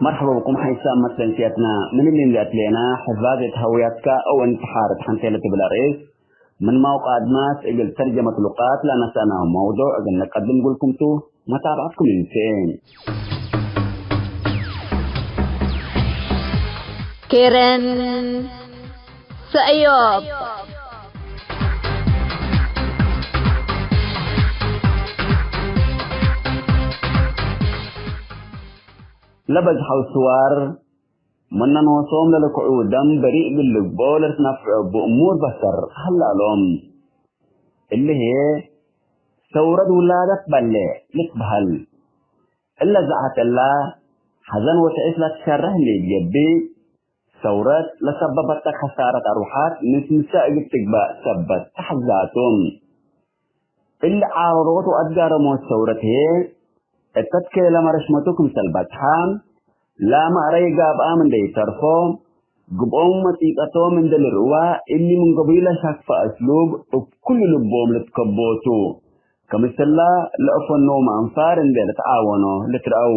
መርሐባ ብኩም ሐይሳም መትለንስያትና፣ ምን እሊ እንዴ አትሌና ሕፋዝ እት ሀውያትካ አው እንተሓር እት ሐንቴ ለትብል አርእስ፣ ምን ማውቅ አድማስ እግል ተርጀመት ሉቃት ለነሰአናሁ መውዱዕ እግል ንቀድም እግልኩም ቱ፣ መታብዐትኩም እንሴ። ኬረን ሰእዮብ። ለበዝሐው ስዋር ምነ ኖሶም ለልክዑ ደም በሪእ እግል ልግብኦ ለልትነፍዑ እቡ እሙር በሰር ሀለ እሎም። እሊ ህዬ ሰውረት ውላደት በሌ ልትበሀል። እለ ዘዐት እላ ሐዘን ወተዒስ ለትሸረሕ እንዴ ኢትገብእ፣ ሰውረት ለሰበበተ ከሳረት አርወሓት ምስምሰ እግል ትግባእ ሰበት ተሐዛቱ። እሊ ዓረሮት ወአትጋረሞት ሰውረት ህዬ እተ ትኬለመ ረሽመቱ ክምሰል በጽሐ፣ ላመ አረይ ጋብአም እንዴ ኢተርፎ፣ ግብኦም ወመጺቀቶም እንዴ ልርእዋ፣ እሊ ምን ገቡይ ለሻክፈ አስሉብ እብ ኩሉ ልቦም ልትከቦ ቱ። ክምሰላ ለአፈኖም አንፋር እንዴ ልትዓወኖ ልትረአው።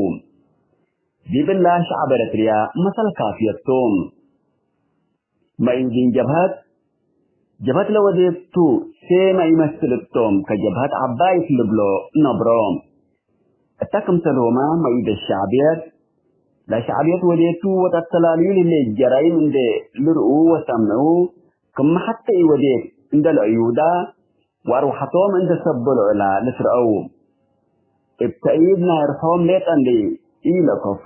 ዲብ እላ ሸዐብ ኤረትርያ መሰል ካፍየት ቱ። መኢንዚን ጀብሀት፣ ጀብሀት ለወዴት ቱ ሴመ ኢመስል እቶም ከጀብሀት ዐባይት ልብሎ ነብሮ። እተ ክምሰልሁመ መኢደት ሸዕብየት፣ ለሸዕብየት ወዴት ቱ ወተአተላልዩ ለህሌት ጀራይም እንዴ ልርእዉ ወሰምዑ፣ ክመ ሐቴ ኢወዴት እንዴ ለአዩዳ፣ ወአርወሐቶም እንዴ ሰበሎ እላ ልትረአው። እብ ተእይድ ናይ ርሖም ሌጠ እንዴ ኢለከፉ፣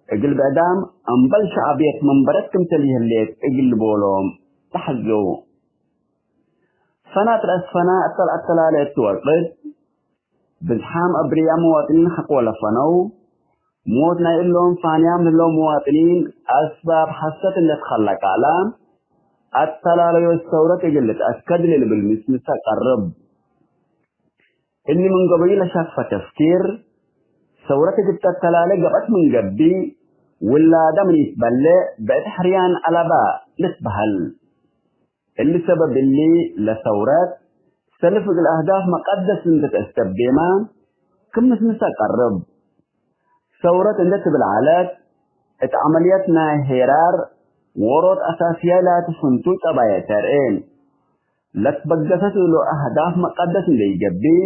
እግል ብዕዳም አምበል ሸዕብየት መንበረት ክምሰል ይህሌት እግል ልቦሎም ተሐዘው። ፈናት ረአስ ፈና እተ ለአተላለ እቱ ወቅት፣ ብዝሓም አብርያ መዋጥኒን ሐቆ ለፈነው፣ ሞት ናይ እሎም ፋንያም ህለው መዋጥኒን አስባብ ሐሰት እንዴ ትከለቀ እላ፣ አተላለዮት ሰውረት እግል ልትአከድ ለልብል ምስምሰ ቀርብ። እሊ ምን ገበዩ ለሻክፈ ተፍኪር፣ ሰውረት እግል ተተላለ ገብአት ምን ገብእ፣ ውላደ ምን ኢትበሌዕ ብዕድ ሕርያን አለባ ልትበሀል። እሊ ሰበብ እሊ ለሰውረት ሰልፍ እግል አህዳፍ መቀደስ እንዴ ተአስተብዴመ ክም ምስምሰ ቀርብ። ሰውረት እንዴ ትብል ዐለት፣ እት ዐመልየት ናይ ሄራር ዎሮት አሳስያይ ላቲ ፍንቱ ጸባየ ተርኤ። ለትበገሰት እሉ አህዳፍ መቀደስ እንዴ ኢገብእ፣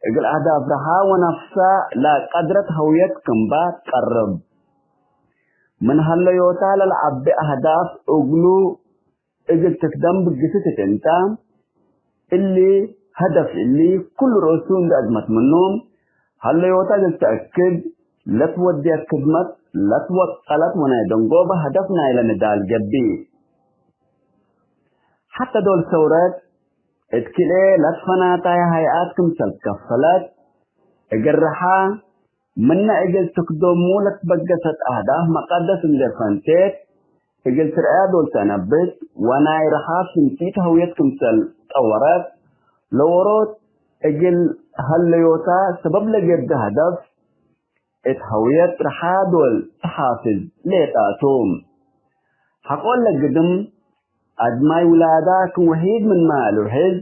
እግል አህዳፍ ረሓ ወነፍሳ ለቀድረት ሀውየት ክምባ ትቀርብ። ምን ሀለዮታ ለለዐቤ አህዳፍ እግሉ እግል ትክደም ብግስት እት እንተ፣ እሊ ሀደፍ እሊ ኩሉ ርእሱ እንዴ አድመት ምኑ፣ ሀለዮታ እግል ተአክድ ለትወድየት ክድመት ለትወቀለት ወናይ ደንጎበ ሀደፍ ናይለ ንዳል ገብእ። ሐተ ዶል ሰውረት እት ክልኤ ለትፈናታየ ሀይአት ክምሰል ትከፈለት፣ እግል ረሓ ምነ እግል ትክደሙ ለትበገሰት አህዳፍ መቀደስ እንዴ ፈንቴት፣ እግል ትርአያ ዶል ተነብት ወናይ ረሓ ፍንቲት ሀውየት ክምሰል ጠወረት፣ ለወሮት እግል ሀለዮታ ሰበብ ለገብእ ሀደፍ እት ሀውየት ረሓ ዶል ተሓፍዝ ሌጣ ቱ። ሐቆለ ግድም አድማይ ውላዳ ክም ወሒድ ምንመ ልውሕዝ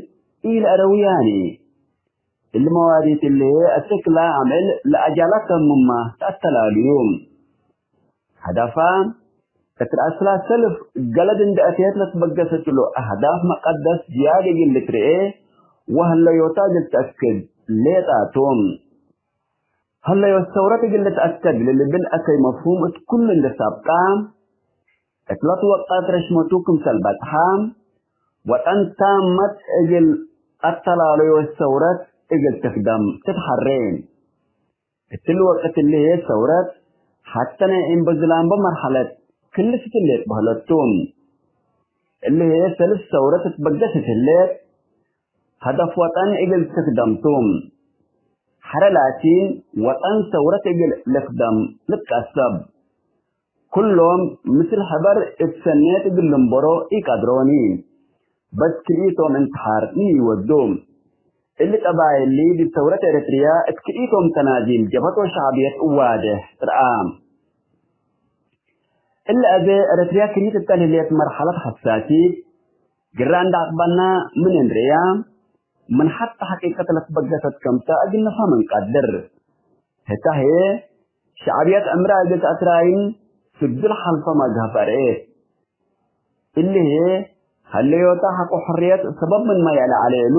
ኢለአረውያኒ። እሊ መዋዲት እሊ አስክ ለአምዕል ለአጃላት ተምማ ተአተላልዩ። ሀዳፋ እት ረአስላ ሰልፍ ገለድ እንደ አትየት ለትበገሰት እሉ አህዳፍ መቀደስ ዝያድ እግል ልትርኤ ወሀለዮታ እግል ተአክድ ሌጣ ቱ። ሀለዮት ሰውረት እግል ልትአከድ ለልብል አከይ መፍሁም እት ኩሉ እንዴ ሳብጣ፣ እት ለትወቀት ረሽመቱ ክምሰል በጽሐ፣ ወጠን ታመት እግል አተላለዮት ሰውረት እግል ትክደም ትትሐሬ። እትሊ ወቅት እሊ ህዬ ሰውረት ሐተ ናይ እምበዝላምበ መርሐለት ክልስት ህሌት በህለት ቱ። እሊ ህዬ ሰልፍ ሰውረት ትትበገስ እት ህሌት፣ ሀደፍ ወጠን እግል ትክደም ቱ። ሐረ ላኪን፣ ወጠን ሰውረት እግል ልክደም ልትቀሰብ። ኩሎም ምስል ሕበር እት ሰኔት እግል ልንበሮ ኢቀድሮኒ። በስ ክልኢቶም እንትሓር ምን ኢወዱ። እሊ ጠባይሊ ዲብ ሰውረት ኤረትርያ እት ክልኢቶም ተናዚም ጀብሀት ወሸዕብየት እዋዴሕ ትርአ። እሊ አዜ ኤረትርያ ክሪት እተ ለህሌት መርሐለት ሐሳሲት፣ ግረ እንዴ አቅበልና ምን እንርእያ፣ ምን ሐተ ሐቂቀት ለትበገሰት ከምተ እግል ንፍሀም እንቀድር። ህተ ህዬ፣ ሸዕብየት ዕምረ እግል ተአትራይን ስዱል ሐልፈ መግሀፍ አርኤት። እሊ ህዬ፣ ሀለዮተ ሐቆ ሕርየት ሰበብ ምንመ ይዐለ ዐለ እሉ፣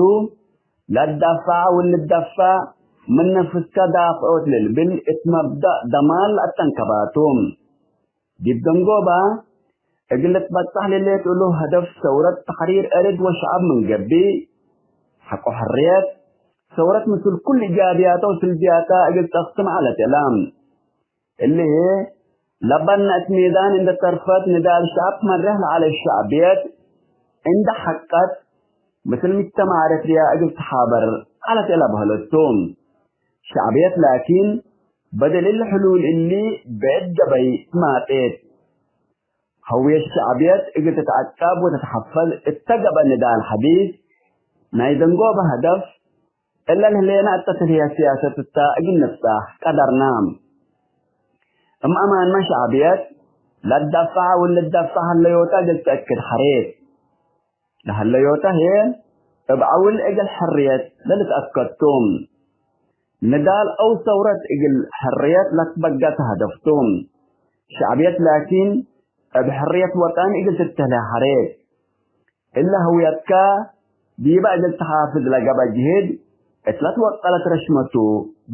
ለትዳፈዐ ወልትዳፈዕ ምን ነፍስከ ዳፍዖት ለልብል እት መብደእ ደማል ለአተንከባቱ። ዲብ ደንጎባ፣ እግል ልትበጸሕ ለሌት እሉ ሀደፍ ሰውረት ተሕሪር እርድ ወሸዐብ ምን ገብእ፣ ሐቆ ሕርየት፣ ሰውረት ምስል ኩሉ ኢጃብያተ ወስልብያተ እግል ተአክትም ዐለት እላ። እሊ ህዬ፣ ለበነ እት ሜዳን እንዴ ተርፈት ንዳል ሸዐብ ትመሬሕ ለዐለት ሸዕብየት እንዴ ሐቀት፣ ምስል ምጅተማዕ ኤረትርያ እግል ትሓበር ዐለት እላ በህለት ቱ። ሸዕብየት ላኪን፣ በደል እሊ ሕሉል እሊ ብዕድ ገበይ ማጤት። ሀውየት ሸዕብየት እግል ትትዐቀብ ወትትሐፈዝ እተ ገብአ ንዳል ሐዲስ፣ ናይ ደንጎበ ሀደፍ፣ እለ ለህሌነ እተ ትልህየ ሲያሰት እተ እግል ንፍታሕ ቀደርና። እም አማንመ ሸዕብየት ለትዳፈዐ ወልትዳፈዕ ሀለዮተ እግል ተአክድ ሐሬት። ለሀለዮተ ህዬ እብ ዐውል እግል ሕርየት ለልትአከድ ቱ። ንዳል አው ሰውረት እግል ሕርየት ለትበገሰ ሀደፍ ቱ። ሸዕብየት ላኪን እብ ሕርየት ወጠን እግል ትትህሌ ሐሬት። እለ ህውየትከ ዲበ እግል ተሓፍዝ ለገብአ ጅህድ እት ለትወቀለት ረሽመቱ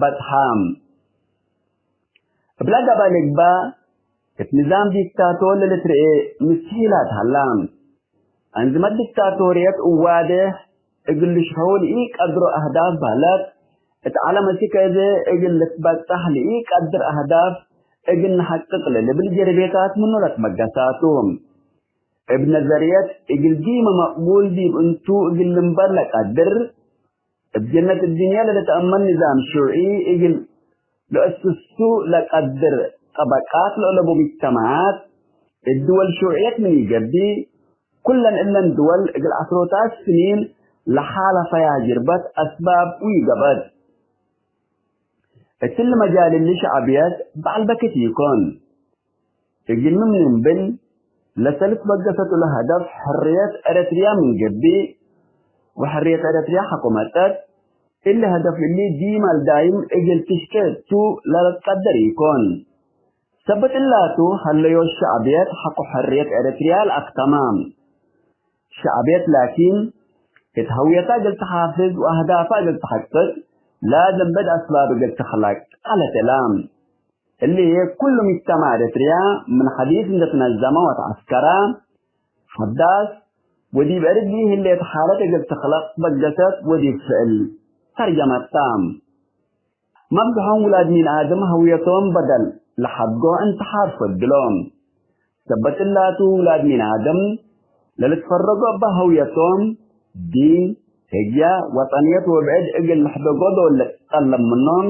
በጽሐ። እብለ ገብአ ልግበእ እት ንዛም ዲክታቶር ለልትርኤ ምስትሒላት ሀላ። አንዝመት ዲክታቶርየት እዋዴሕ እግል ልሽሕው ለኢቀድሮ አህዳፍ በህለት፣ እት ዐለም አስክ አዜ እግል ልትበጸሕ ለኢቀድር አህዳፍ እግል ነሐቅቅ ለልብል ጀርቤታት ምኑ ለትበገሳ ቱ። እብ ነዘርየት እግል ዲመ መቅቡል ዲብ እንቱ እግል ልንበር ለቀድር፣ እብ ጀነት እድንየ ለልትአመን ንዛም ሹርዒ እግል ለአስሱ ለቀድር ጠበቃት ለአለቡ ምጅተማዓት፣ እት ድወል ሹርዕየት ምን ኢገብእ፣ ኩለን እለን ድወል እግል ዐስሮታት ስኒን ለሓለፈያ ጅርበት አስባብ ወኢገብአት። እትሊ መጃል እሊ ሸዕብየት በዐል በክት ኢኮን። እግልሚ ምን እንብል፣ ለሰልፍ በገሰቱ ለሀደፍ ሕርየት ኤረትርያ ምን ገብእ፣ ወሕርየት ኤረትርያ ሐቆ መጸት፣ እሊ ሀደፍ እሊ ዲማል ዳይም እግል ትሽቄ እቱ ለልትቀደር ኢኮን። ሰበት እላቱ፣ ሀለዮት ሸዕብየት ሐቆ ሕርየት ኤረትርያ ለአክተማ። ሸዕብየት ላኪን፣ እት ሀውየታ እግል ተሓፍዝ ወአህዳፋ እግል ተሐቅቅ፣ ላዝም ብዕድ አስባብ እግል ትክለቅ ዐለት እላ። እሊ ህዬ፣ ኩሉ ምጅተማዕ ኤረትርያ ምን ሐዲስ እንዴ ትነዘመ ወተዐስከረ፣ ሐዳስ ወዲብ እርድ ህሌት ሓለት እግል ትክለቅ በገሰት ወዲብ ፍዕል ተርጀመት ተ። መብዝሖም ውላድ ሚን አድም ሀውየቶም በደል ለሐድጎ እንትሓር ፈድሎም። ሰበት እላቱ ውላድ ሚን አድም ለልትፈረጎ እበ ሀውየቶም፣ ዲን፣ ህግያ፣ ወጠንየት ወብዕድ እግል ልሕደጎ ዶል ልትጠለብ ምኖም፣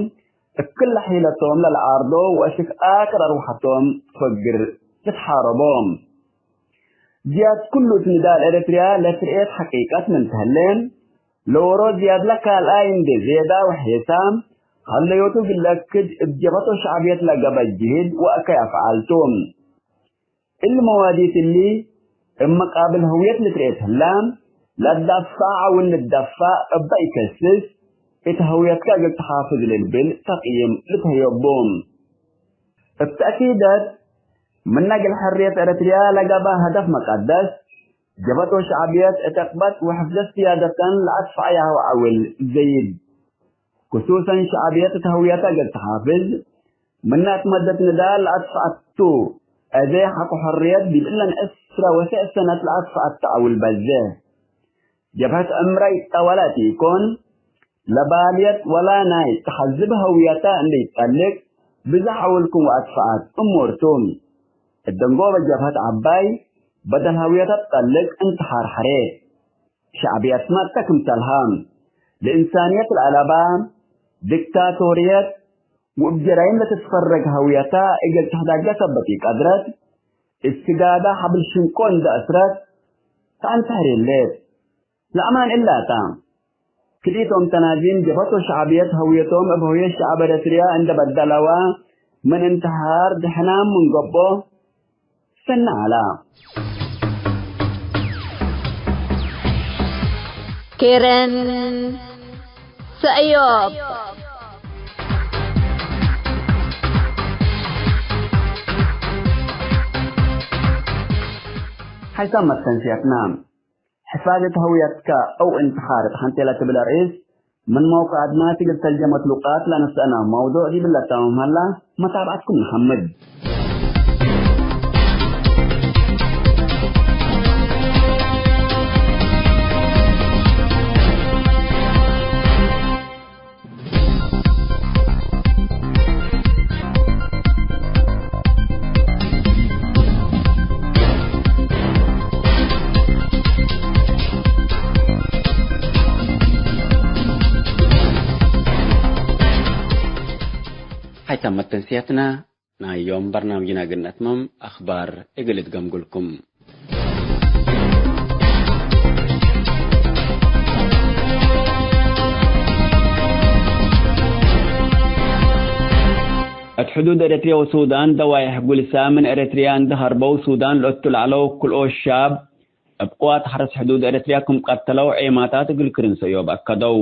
እክለ ሒለቶም ለለዓርዶ ወእሽክ አክር አርወሐቶም ፈግር ልትሓረቦ። ዝያድ ክሉ እት ንዳል ኤረትርያ ለትርኤት ሐቂቀት ምን ተህሌ፣ ለወሮ ዝያድ ለካልኣይ እንዴ ዜዳ ወሔሳ፣ ሀለዮቱ እግል ለአክድ እብ ጀብሀት ወሸዕብየት ለገበ ጅህድ ወአከይ አፍዓል ቱ። እሊ መዋዲት እሊ እብ መቃብል ህውየት ልትርኤት ህላ፣ ለአዳፍዐ ዐውል ልትዳፋዕ እበ ኢከስስ፣ እት ህውየትከ እግል ተሓፍዝ ልብል ተቅይም ልትሀዮ ቡ። እብ ተእኪደት፣ ምነ እግል ሕርየት ኤረትርያ ለገበ ሀደፍ መቀደስ፣ ጀብሀት ወሸዕብየት እት ዕቅበት ወሕፍዘት ስያደተን ለአድፈዐያሁ ዐውል ዘይድ። ክሱሰን ሸዕብየት እት ህውየተ እግል ተሓፍዝ፣ ምነ እት መደት ንዳል ለአድፈዐት ቱ። አዜ ሐቆ ሕርየት ዲብ እለን ዕስረ ወሰዕ ሰነት ለአድፈዐት ዐውል በዜ። ጀብሀት ዕምረ ኢጠወለ እት ኢኮን፣ ለባልየት ወላ ናይ ተሐዝብ ሀውየተ እንዴ ኢትጠልቅ፣ ብዘሕ ዐውል ክም ወአድፈዐት እሙር ቱ። እት ደንጎበ ጀብሀት ዐባይ፣ በደል ሀውየተ ትጠልቅ እንትሓር ሐሬት። ሸዕብየትመ እተ ክምሰልሃ፣ ለእንሳንየት ለአለባ፣ ዲክታቶርየት፣ ወእብ ጀራይም ለትትፈረግ ሀውየተ እግል ትሕዳገ ሰበት ኢቀድረት፣ እስትጋዳ ሐብል ሽንቆ እንዴ አስረት፣ ተአንተሕር ህሌት። ለአማን እላ ተ። ክልኢቶም ተናዚም ጀብሀት ወሸዕብየት ሀውየቶም እብ ሀውየት ሸዐብ ኤረትርያ እንዴ በደለወ፣ ምን እንትሓር ድሕናም ምን ገብኦ፣ ሰኒ ዐላ። ኬረን ሰእዮብ። ሐይሳም መተንስያትና፣ ሕፋዘት ሀውየትከ አው እንትሓር እት ሐንቴ ለትብል አርእስ፣ ምን መውቀዕ አድማስ እግል ተርጀመት ሉቃት ለነሰአናሁ መውዱዕ ዲብ ለታምም ሀላ፣ መታብዐትኩም ነሐምድ። ሀይታም መተንስያትና ናይ ዮም በርናምጅና እግል ነትመም አኽባር እግል እትገምጉልኩም። እት ሕዱድ ኤረትርያ ወሱዳን ደዋይሕ ጉልሳ ምን ኤረትርያ እንዴ ሀርበው ሱዳን ለእቱ ለዐለው ክልኦት ሻብ እብ ቅዋት ሐረስ ሕዱድ ኤረትርያ ክም ቀተለው ዔማታት እግል ክርን ሰእዮብ አከደው።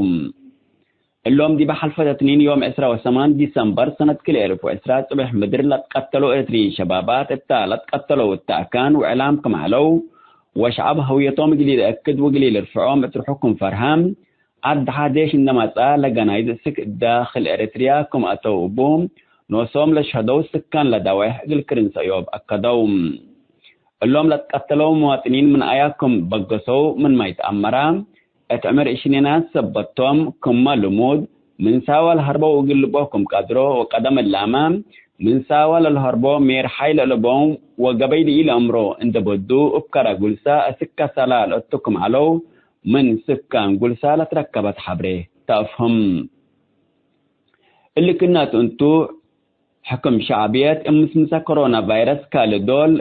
እሎም ዲበ ሐልፈት እትኒን ዮም ዕስራ ወሰማን ዲሰምበር ሰነት ክልኤ አልፍ ወዕስራ ጽብሕ ምድር ለትቀተለው ኤረትርዪን ሸባባት እተ ለትቀተለው እተ አካን ወዕላም ክም ዐለው ወሸዐብ ሀውየቶም እግል ኢለአክድ ወእግል ኢልርፍዖም እት ርሑቅ ክም ፈርሀ፣ ዐድ ሐዴሽ እንዴ መጽአ ለገናይዝ ስክ ዳክል ኤረትርያ ክም አተው እቡ ኖሶም ለሸህደው ስካን ለዳዋይሕ እግል ክርን ሰእዮብ አከደው። እሎም ለትቀተለው መዋጥኒን ምን አያ ክም በገሰው ምንመ ኢተአመረ፣ እት ዕምር እሽኔናት ሰበት ቶም፣ ክመ ልሙድ፣ ምን ሳወ ለሀርበው እግል ልብኦ ክም ቀድሮ ወቀደም እላመ፣ ምን ሳወ ለልሀርቦ ሜር ሐይ ለአለቦም ወገበይ ለኢለአምሮ እንዴ በዱ፣ እብ ከረ ጉልሳ እስክ ከሰላ ለእቱ ክም ዐለው፣ ምን ስካን ጉልሳ ለትረከበት ሐብሬ ተአፍህም። እሊ ክእነቱ እንቱ፣ ሕክም ሸዕብየት እብ ምስምሰ ኮሮና ቫይረስ ካልእ ዶል፣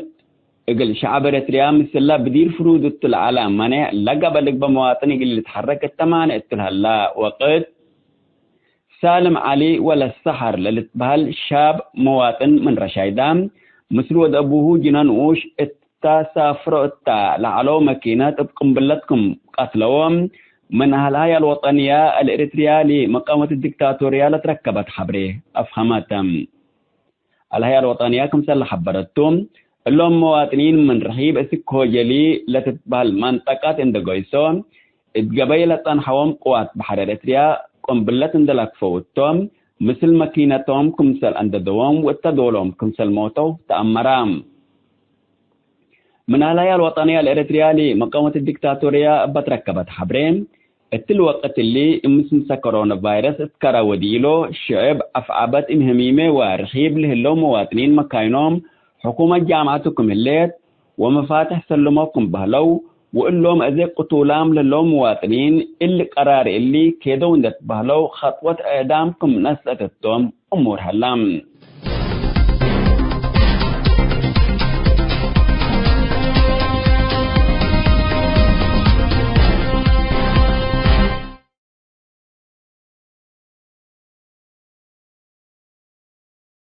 እግል ሸዐብ ኤረትርያ ምስለ ብዲር ፍሩድ እቱ ለዐለ መኔዕ ለገብአ ልግበእ መዋጥን እግል ልትሐረክ እተ ማንዕ እቱ ለሀላ ወቅት፣ ሳልም ዐሊ ወለሰሐር ለልትበሀል ሻብ መዋጥን ምን ረሻይዳ፣ ምስል ወድ አቡሁ ጅነ ንኡሽ እት ታሳፍሮ እተ ለዐለው መኪነት እብ ቅምብለት ክም ቀትለዎ፣ ምን አልሀያ አልወጠንያ አልኤረትርያ ለመቃወመት ዲክታቶርያ ለትረከበት ሐብሬ አፍሀመት። አልሀያ አልወጠንያ ክምሰል ለሐበረቱ፣ እሎም መዋጥኒን ምን ርሒብ እስክ ሆጀሊ ለትትበህል መንጠቀት እንዴ ገይሶ፣ እት ገበይ ለጸንሐዎም ቅዋት በሐር ኤረትርያ ቅምብለት እንዴ ለክፈው እቶም፣ ምስል መኪነቶም ክምሰል አንደደዎም ወእተ ዶሎም ክምሰል ሞተው ተአመረ። ምን አላያ አልወጠንያ ለኤረትርያ ለመቀወመት ዲክታቶርያ እበ ትረከበት ሐብሬ፣ እትሊ ወቅት እሊ እብ ምስምሰ ኮሮና ቫይረስ እት ከረ ወዲሎ ሽዕብ አፍዓበት እም ህሚሜ ወርኪብ ለህለው መዋጥኒን መካይኖም ሕኩመት ጃምዐቱ ክም ህሌት ወመፋትሕ ሰልሞ ክም በህለው፣ ወእሎም አዜ ቅቱላም ለህለው መዋጥኒን እሊ ቀራር እሊ ኬደው እንዴ ትበህለው ኸጥወት እዕዳም ክም ነስአት እቶም እሙር ሀላ።